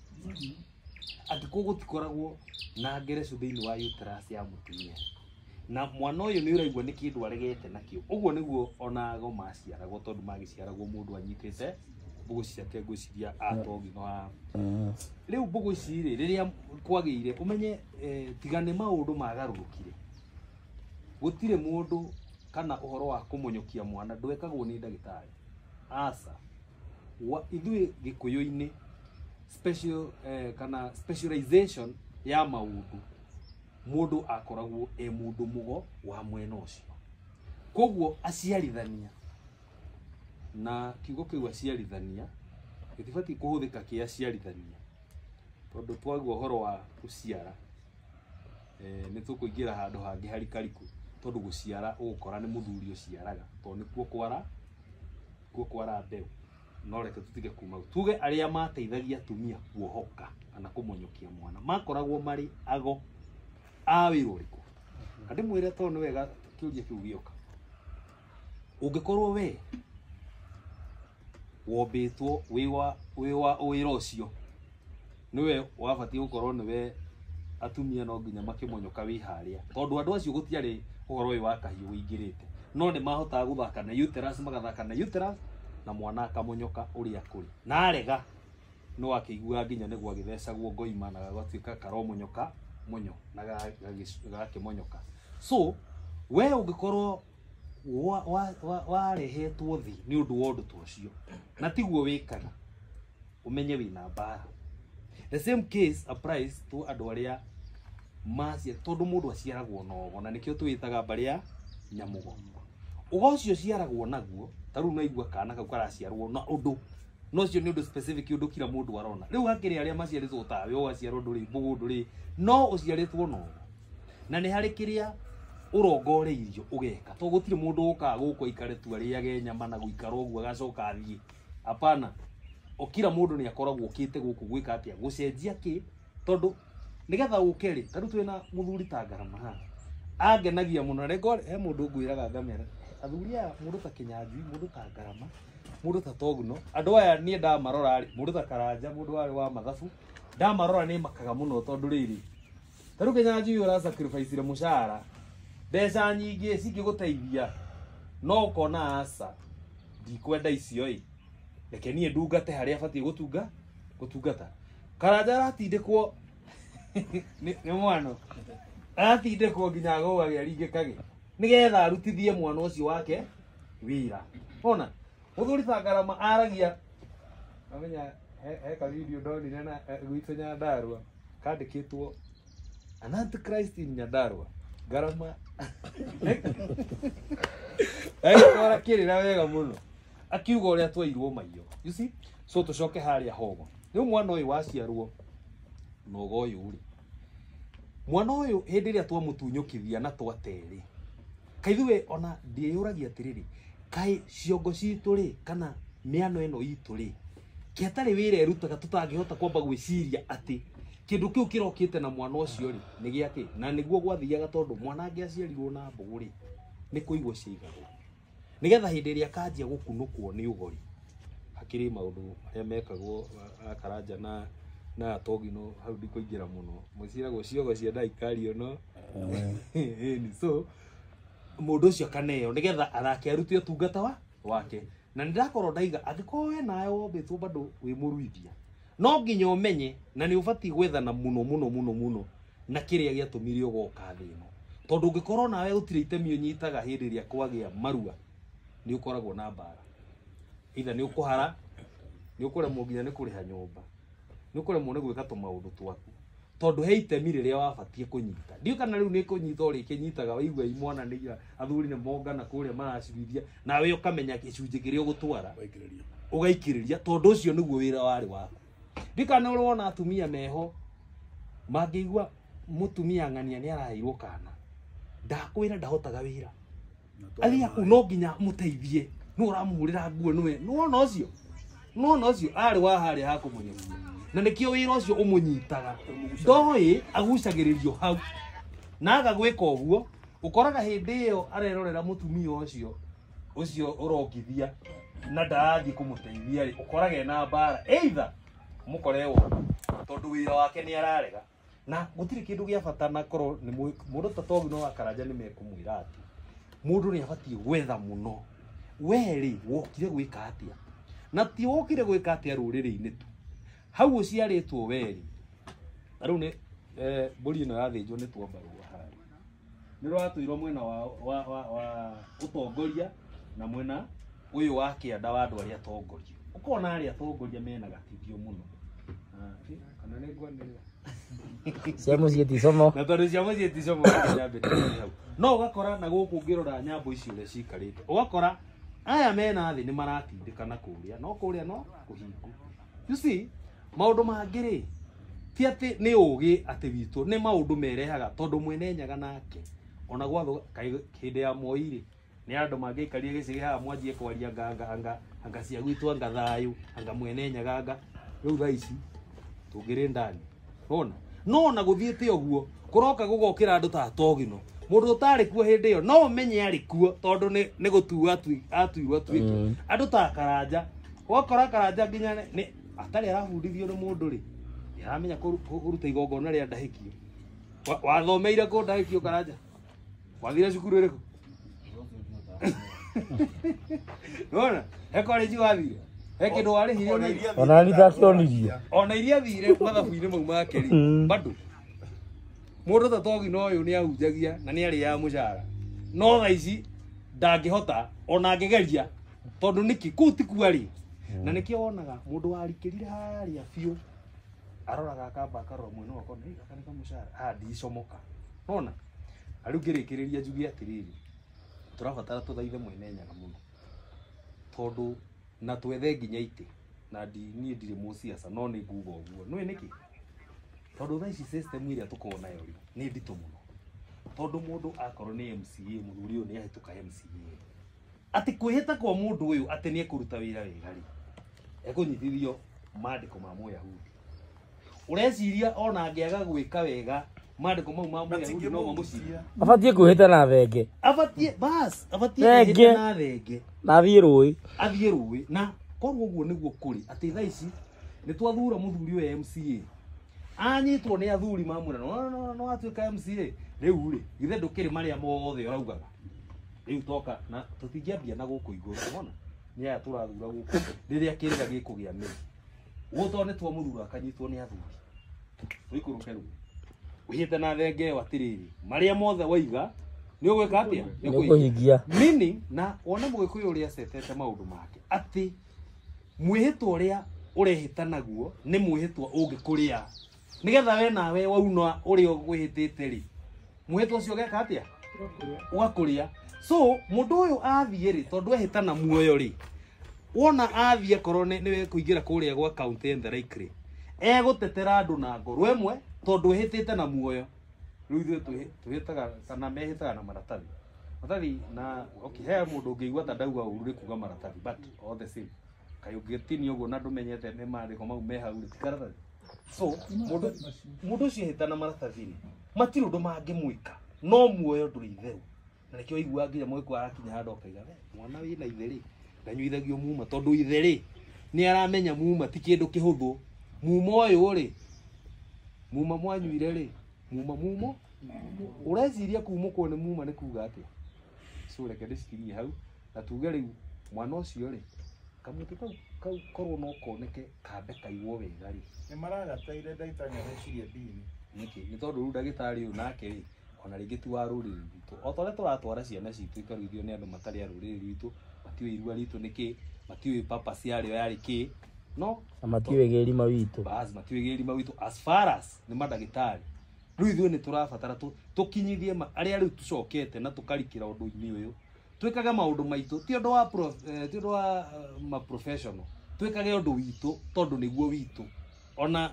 Angĩkorwo gũtikoragwo na ngerecu thĩiniĩ wa uterus ya mũtumia, na mwana ũyũ nĩ ũraigua nĩ kĩndũ aregete nakĩo, ũguo nĩguo ona ago maciaragwo, tondũ magĩciaragwo mũndũ anyitĩte mbũgũ ciake ngwĩciria atogitho wa rĩu mbũgũ ici rĩ, rĩrĩa kwagĩire ũmenye tiga nĩ maũndũ magarũrũkire, gũtirĩ mũndũ kana ũhoro wa kũmonyũkia mwana ndwekagwo nĩ ndagĩtarĩ. Aca, ithuĩ Gĩkũyũ-inĩ special kana specialization ya maũndũ mũndũ akoragwo e mũndũ mũgo wa mwena ũcio. Koguo aciarithania, na kiugo kĩu aciarithania gĩtibatiĩ kũhũthĩka kĩ aciarithania, tondũ twagua ũhoro wa gũciara nĩ tũkũingĩra handũ hangĩ harikariku, tondũ gũciara ũgũkora nĩ mũthuri ũciaraga, tondũ nĩkuo kwara, kuo kwara mbeũ. No reke tũtige kuma hau. Tuge arĩa mateithagia atumia kuohoka kana kũmonyũkia mwana makoragwo marĩ ago a wĩra ũrĩkũ? Na ndĩmwĩre tondũ nĩ wega kĩũria kĩu gĩoka. Ũngĩkorwo we wombĩtwo wĩ wa wĩra ũcio, nĩwe wabatiĩ gũkorwo nĩwe atumia no nginya makĩmonyoka wĩ harĩa, tondũ andũ acio gũtiarĩ ũhoro ũyũ wa kahiũ wĩingĩrĩte, no nĩ mahotaga gũthaka na uterus, magathaka na uterus na mwana akamonyoka ũrĩa kũrĩ, na arega no akĩiguaga nginya nĩ gwagĩthecagwo ngoima na gagatuĩka karomonyoka monyo na gagakĩmonyoka. So we ũngĩkorwo warehetwo thĩ nĩ ũndũ wa ũndũ ta ũcio na tiguo wĩkaga, ũmenye wĩna mbara. The same case applies to andũ arĩa macia, tondũ mũndũ aciaragwo na ũgo, na nĩkĩo twĩtaga mbarĩ ya nyamũgo. Ũgo ũcio ũciaragwo naguo, ta rĩu naigua kana kau karaciarwo na ũndũ, no ũcio nĩ ũndũ specific, ũndũ kila mũndũ arona. Rĩu hakĩrĩ arĩa maciarĩtwo tawe, ũgaciarwo ndũrĩ mbũgũ ndũrĩ, no ũciarĩtwo na ũgo, na nĩ harĩ kĩrĩa ũrongoreirio ũgeka, tondũ gũtirĩ mũndũ ũkaga gũkũ aikare tu arĩage nyama na gũikara ũguo agacoka athiĩ. Hapana. O kila mũndũ nĩ akoragwo okĩte gũkũ gwĩka atĩa? Gũcenjia kĩ? Tondũ nĩgetha ũke rĩ, ta rĩu twĩna mũthuri ta Ngarama haha. Angenagia mũno. Rĩngĩ he mũndũ ngwĩraga ngamera, athuri aya mũndũ ta Kĩnyanjui, mũndũ ta Ngarama, mũndũ ta Togno, andũ aya niĩ ndamarora rĩ, mũndũ ta Karanja, mũndũ warĩ wa mathabu, ndamarora nĩ makaga mũno tondũ rĩrĩ, ta rĩu Kĩnyanjui ũra sacrifice mũcara, mbeca nyingĩ cingĩgũteithia, no ũkona aca, ndikwenda icio ĩ, reke niĩ ndungate harĩa batiĩ gũtungata. Karanja aratindĩkwo nĩ mwana, aratindĩkwo nginya agũage aringĩkage nĩgetha arutithie mwana ũcio wake wĩra. Ona mũthuri ta Ngarama aragia, amenya he ka video ndonire na gwitũ Nyandarua kandĩkĩtwo an antichrist in Nyandarua. Ngarama agĩtwara kĩrĩra wega mũno akiuga ũrĩa twairwo maiyo. You see? So tũcoke harĩa hogo. Rĩu mwana ũyũ waciarwo nogo ũyũ rĩ, mwana ũyũ hĩndĩ ĩrĩa twamũtunyũkithia na twaterĩ, kaithuĩ ona ndĩyũragia atĩrĩrĩ, kaĩ ciongo citũ rĩ kana mĩano ĩno itũ rĩ, kĩatarĩ wĩra ĩrutaga tũtangĩhota kwamba gwĩciria atĩ kĩndũ kĩu kĩrokĩte na mwana ũcio rĩ nĩ gĩakĩ? Na nĩguo gwathiaga tondũ mwana angĩaciarirwo na mbũgũ rĩ, nĩ kũigwo ciaigagwo nĩgetha hĩndĩ ĩrĩa akanjia gũkunũkwo nĩ ũgori. Hakĩrĩ maũndũ marĩa mekagwo Karanja na Togino hau ndikũingĩra mũno, mwĩciragwo ciongo cia ndagĩtarĩ no so mũndũ ũcio akaneo nĩgetha arake arute ũtungata wake. Na nĩndakorwo ndaiga angĩkorwo we nawe wombĩtwo bado wĩ mũruithia, no nginya ũmenye na nĩ ũbatiĩ gwethana mũno mũno mũno mũno na kĩrĩa gĩatũmire ũgoka thĩ ĩno, tondũ ũngĩkorwo nawe gũtirĩ itemi ũnyitaga hĩndĩ ĩrĩa kwagĩa marua, nĩ ũkoragwo na mbara. Either nĩ ũkũhara, nĩ ũkũremwo nginya nĩ kũrĩha nyũmba, nĩ ũkũremwo nĩ gwĩka tũmaũndũ twaku, tondũ he itemi rĩrĩa wabatiĩ kũnyita. Ndiũĩ kana rĩu nĩ kũnyita ũrĩkĩnyitaga, waigua imwana nĩ athuri nĩ mongana kũrĩa maracirithia, nawe ũkamenya gĩcunjĩ kĩrĩa ũgũtwara ũgaikĩrĩria, tondũ ũcio nĩguo wĩra warĩ waku. Ndiũĩ kana nĩ ũrona atumia meho mangĩigua mũtumia ng'ania nĩ araheirwo kana, ndakwĩra ndahotaga wĩra, athiĩ kũu no nginya mũteithie, nĩ ũramũhũrĩra nguo nĩwe, nĩwona ũcio, nĩwona ũcio arĩ wa harĩa hakũmũnyeria, na nĩkĩo wĩra ũcio ũmũnyitaga, ndoĩ agucagĩrĩrio hau, na aga gwĩka ũguo ũkoraga hĩndĩ ĩyo arerorera mũtumia ũcio ũcio ũrongithia na ndarathiĩ kũmũteithia rĩ, ũkoraga ena mbara, either mũkore woru tondũ wĩra wake nĩ ararega. Na gũtirĩ kĩndũ gĩa bata na korwo nĩ mũndũ ta Togino wa Karanja nĩ mekũmwĩra atĩ mũndũ nĩ abatiĩ gwetha mũno, we rĩ wokire gwĩka atĩa, na ti wokire gwĩka atĩa rũrĩrĩ-inĩ tu, hau ũciarĩtwo we rĩ, ta rĩu nĩ mbũri ĩno yathĩnjwo nĩ twambarwo harĩa, nĩ rwatũirwo mwena wa ũtongoria na mwena ũyũ wa kĩanda wa andũ arĩa atongoria, ũkona arĩa atongoria mena gatithio mũno. Kana nĩ ngwanĩrĩra cia mũciĩ ti como, na tondũ cia mũciĩ ti como hau, no ũgakora na gũkũ ũngĩrora nyambo icio ũrĩa cikarĩte, ũgakora aya mena thĩ nĩ maratindĩkana kũrĩa, no kũrĩa no kũhingu. You see, maũndũ mangĩ rĩ ti atĩ nĩ ũgĩ atĩ witũ nĩ maũndũ merehaga, tondũ mwene Nyaga nake ona gwatho hĩndĩ ya Moi rĩ, nĩ andũ mangĩikaria gĩcĩgĩ haha mwanjie kwaria anga anga anga cia gwitũ, anga thayũ, anga mwene Nyaga, anga rĩu thaa ici tũngĩrĩ ndani. Ona no ona gũthiĩte ũguo kũroka gũgokĩra andũ ta Togino, mũndũ ũtarĩ kuo hĩndĩ ĩyo no ũmenye arĩ kuo tondũ nĩ gũtua atuirwo atuĩke. Andũ ta Karanja, wakora Karanja nginya nĩ atarĩ arabundithio nĩ mũndũ rĩ, nĩ aramenya kũruta igongona rĩa ndahĩkio. Wathomeire kũ ndahĩkio Karanja? Wathire cukuru ĩrĩkũ? Nona he college wathire, he kĩndũ warĩhire ona nĩ ndakĩonirio, ona iria thire mathabu-inĩ mau make rĩ, bado mũndũ ta Togino ũyũ nĩ ahunjagia na nĩ arĩaga mũcara, no thaa ici ndangĩhota ona angĩgeria, tondũ nĩkĩ kũu ti kuo arĩ. Na nĩkĩo wonaga mũndũ warikĩrire harĩa biũ aroraga akamba akarora mwena wakwa, gaka nĩ kamũcara, haha ndicomoka. Nona na rĩu ngĩrĩkĩrĩria njuge atĩrĩrĩ, tũrabatara tũthaithe mwene Nyaga mũno, tondũ na twethe nginya itĩ, na niĩ ndirĩ mũciaca no nĩ nguga ũguo. Nĩũĩ nĩkĩ? Tondũ thaa ici system ĩrĩa tũkoragwo nayo rĩ nĩ nditũ mũno, tondũ mũndũ akorwo nĩ MCA, mũthuri ũyũ nĩ ahĩtũka MCA, atĩ kwĩhĩta kwa mũndũ ũyũ atĩ nĩ ekũruta wĩra wega rĩ, Ekũnyitithio maandĩko ma Mũyahudi. Ũreciria ona angĩaga gwĩka wega maandĩko mau ma Mũyahudi no mamũcire. Abatiĩ kwĩhĩta na thenge. Abatiĩ bas, abatiĩ Thenge. kwĩhĩta na thenge. Na athiĩ rũĩ. Athiĩ rũĩ. Na korwo ũguo nĩguo kũrĩ atĩ thaa ici nĩ twathura mũthuri ũyũ MCA. Anyitwo nĩ athuri mamwĩra no no no atuĩka MCA. Rĩu rĩ, githĩ ndũkĩrĩ marĩa mothe ũraugaga. Rĩu toka na tũtingĩambia na gũkũ igũrũ, wona? Nĩ aya tũrathura gũkũ rĩrĩa kĩrĩra gĩkũgĩa mĩri. Ũguo tondũ nĩ twamũthura akanyitwo nĩ athuri. Tũikũrũke rũĩ. Wĩhĩte na thenge ĩyo atĩrĩrĩ, marĩa mothe waiga nĩ ũgwĩka atĩa? Nĩ ũkũhingia. Meaning, na wone mũgĩkũyũ ũrĩa acetete maũndũ make atĩ mwĩhĩtwa ũrĩa ũrehĩta naguo nĩ mwĩhĩtwa ũngĩkũrĩa nĩgetha we nawe wauna ũrĩa ũkwĩhĩtĩte rĩ, mwĩhĩtwa ũcio ũgeka atĩa? Ũgakũrĩa. So mũndũ ũyũ athiĩ rĩ, tondũ ehĩta na muoyo rĩ, wona athiĩ akorwo nĩ kũingĩra kũrĩa gwa county and the like rĩ, egũtetera andũ na ngoro ĩmwe tondũ ehĩtĩte na muoyo. Rĩu ithuĩ twĩhĩtaga kana mehĩtaga na maratathi. Maratathi na okay, he mũndũ ũngĩigua ta ndauga ũru nĩ kuga maratathi, but all the same kaĩ ũngĩtinia ũguo na ndũmenyete nĩ maandĩko mau me hau rĩ, ti karatathi. So mũndũ ũcio ehĩta na maratathi rĩ, matirĩ ũndũ mangĩmwĩka, no muoyo ndũrĩ itherũ. Na nĩkĩo waiguaga nginya mũgĩkũyũ arakinya handũ akaiga, we mwana wĩna ithe rĩ, ndanyuithagio muma, tondũ ithe rĩ nĩ aramenya muma ti kĩndũ kĩhũthũ. Muma ũyũ rĩ, muma mwanyuire rĩ, muma mumo ũreciria kumũkwo nĩ muma nĩ kuga atĩa? So reke ndĩcikinyie hau na tuge rĩu mwana ũcio rĩ, kamũtĩ kau korwo no koneke kambe kaigwo wega rĩ. Nĩ maragateire ndagĩtarĩ nĩareciria mbini. Nĩkĩ? Nĩ tondũ rĩu ndagĩtarĩ ũyũ nake rĩ, ona rĩngĩ ti wa rũrĩrĩ rwitũ. O ta ũrĩa tũratwara ciana citũ ikaruithio nĩ andũ matarĩ a rũrĩrĩ rwitũ, matiũĩ irua ritũ nĩ kĩ, matiũĩ purpose yarĩo yarĩ kĩ, no Na matiũĩ gĩrima witũ. Bas, matiũĩ gĩrima witũ as far as nĩ mandagĩtarĩ. Rĩu ithuĩ nĩ tũrabatara tũkinyithie arĩa rĩu tũcokete na tũkarikĩra ũndũ-inĩ ũyũ. Twĩkage maũndũ maitũ, ti ũndũ wa ti ũndũ wa ma professional. Twĩkage ũndũ witũ tondũ nĩguo witũ. Ona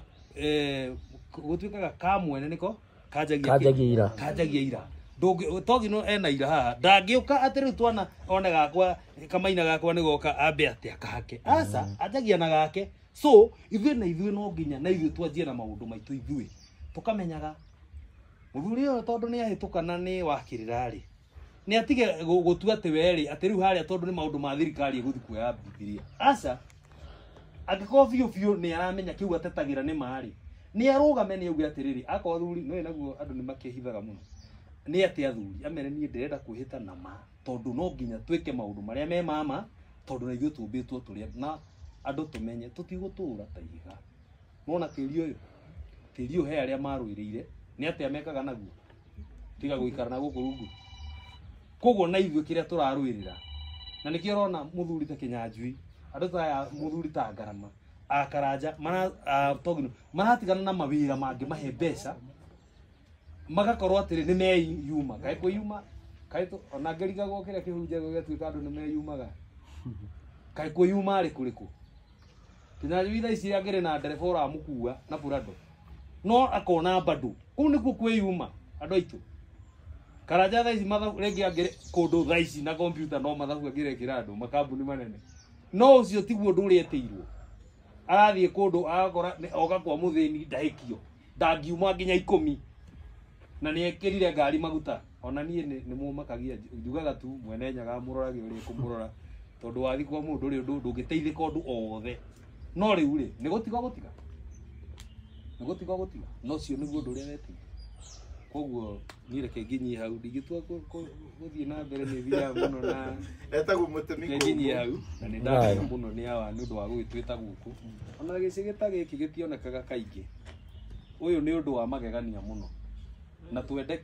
gũtuĩkaga ka mwene nĩko kanjagia Kanjagia ira. Kanjagia ira. Ndũngĩ togi no ena ira haha. Ndangĩũka atĩ rĩu twana one gakwa kamaina gakwa nĩ goka ambe atĩ akahake. Aca, anjagia na gake. So ithuĩ na ithuĩ no nginya na ithuĩ twanjie na maũndũ maitũ ithuĩ. Tũkamenyaga mũthuri ũyũ tondũ nĩ ahĩtũka na nĩ wakĩrĩra rĩ, nĩ atige gũtua atĩ we rĩ, atĩ rĩu harĩa tondũ nĩ maũndũ ma thirikari egũthiĩ kuoya Bibilia. Aca, angĩkorwo biũ biũ nĩ aramenya kĩu atetagĩra nĩ ma rĩ, nĩ arũgame nĩ auge atĩrĩrĩ, akorwo athuri nĩ naguo andũ nĩ makĩhithaga mũno. Nĩ atĩ athuri amere niĩ ndĩrenda kwĩhĩta na ma tondũ no nginya twĩke maũndũ marĩa me mama tondũ na ithuĩ tũmbĩtwo tũrĩ na andũ tũmenye tũtigũtũra ta ihiga. Nĩwona tĩri ũyũ? Tĩri ũyũ he arĩa marũĩrĩire, nĩ atĩa mekaga naguo? Tiga gũikara na gũkũ rungu. Koguo na ithuĩ kĩrĩa tũrarũĩrĩra, na nĩkĩo ũrona mũthuri ta Kĩnyanjui, andũ ta aya mũthuri ta Ngarama, a Karanja, Togino, maratigana na mawĩra mangĩmahe mbeca, magakorwo atĩrĩ nĩ meyuma. Kaĩ kwĩyuma, kaĩ ona ngĩrigagwo kĩrĩa kĩhunjagio gĩgatuĩka andũ nĩ meyumaga. Kaĩ kwĩyuma rĩ kũrĩkũ? Kĩnyanjui thaa ici angĩrĩ na ndereba ũramũkua na burado, no akona bado. Kũu nĩkuo kwĩyuma andũ aitũ. Karanja thaa ici mathabu rĩngĩ angĩrĩ kũndũ thaa ici na kompiuta no mathabu angĩrekĩra andũ makambuni manene. No ũcio tiguo ũndũ ũrĩa etĩirwo. Arathiĩ kũndũ agakora oka kwa mũthĩni ndahĩkio, ndangiuma nginya 10 na nĩ ekĩrire ngari maguta. Ona niĩ nĩ mũmakagia, njugaga tu mwene Nyaga mũrorage ũrĩa ekũmũrora tondũ wathiĩ kwa mũndũ ũrĩa ũndũ ndũngĩteithĩka ũndũ o wothe. No rĩu rĩ, nĩ gũtiga gũtiga. Nĩ gũtiga gũtiga. No ũcio nĩguo ũndũ ũrĩa wetĩirwo. Koguo niĩ reke nginyie hau, ndingĩtua gũthiĩ na mbere nĩ thiaga mũno na Etagwo mũtemi Reke nginyie hau, na nĩ ndakena mũno nĩ awa nĩ ũndũ wa gũgĩtwĩta gũkũ. Ona gĩcĩgĩ ta gĩkĩ gĩtionekaga kaingĩ. Ũyũ nĩ ũndũ wa magegania mũno. Na twende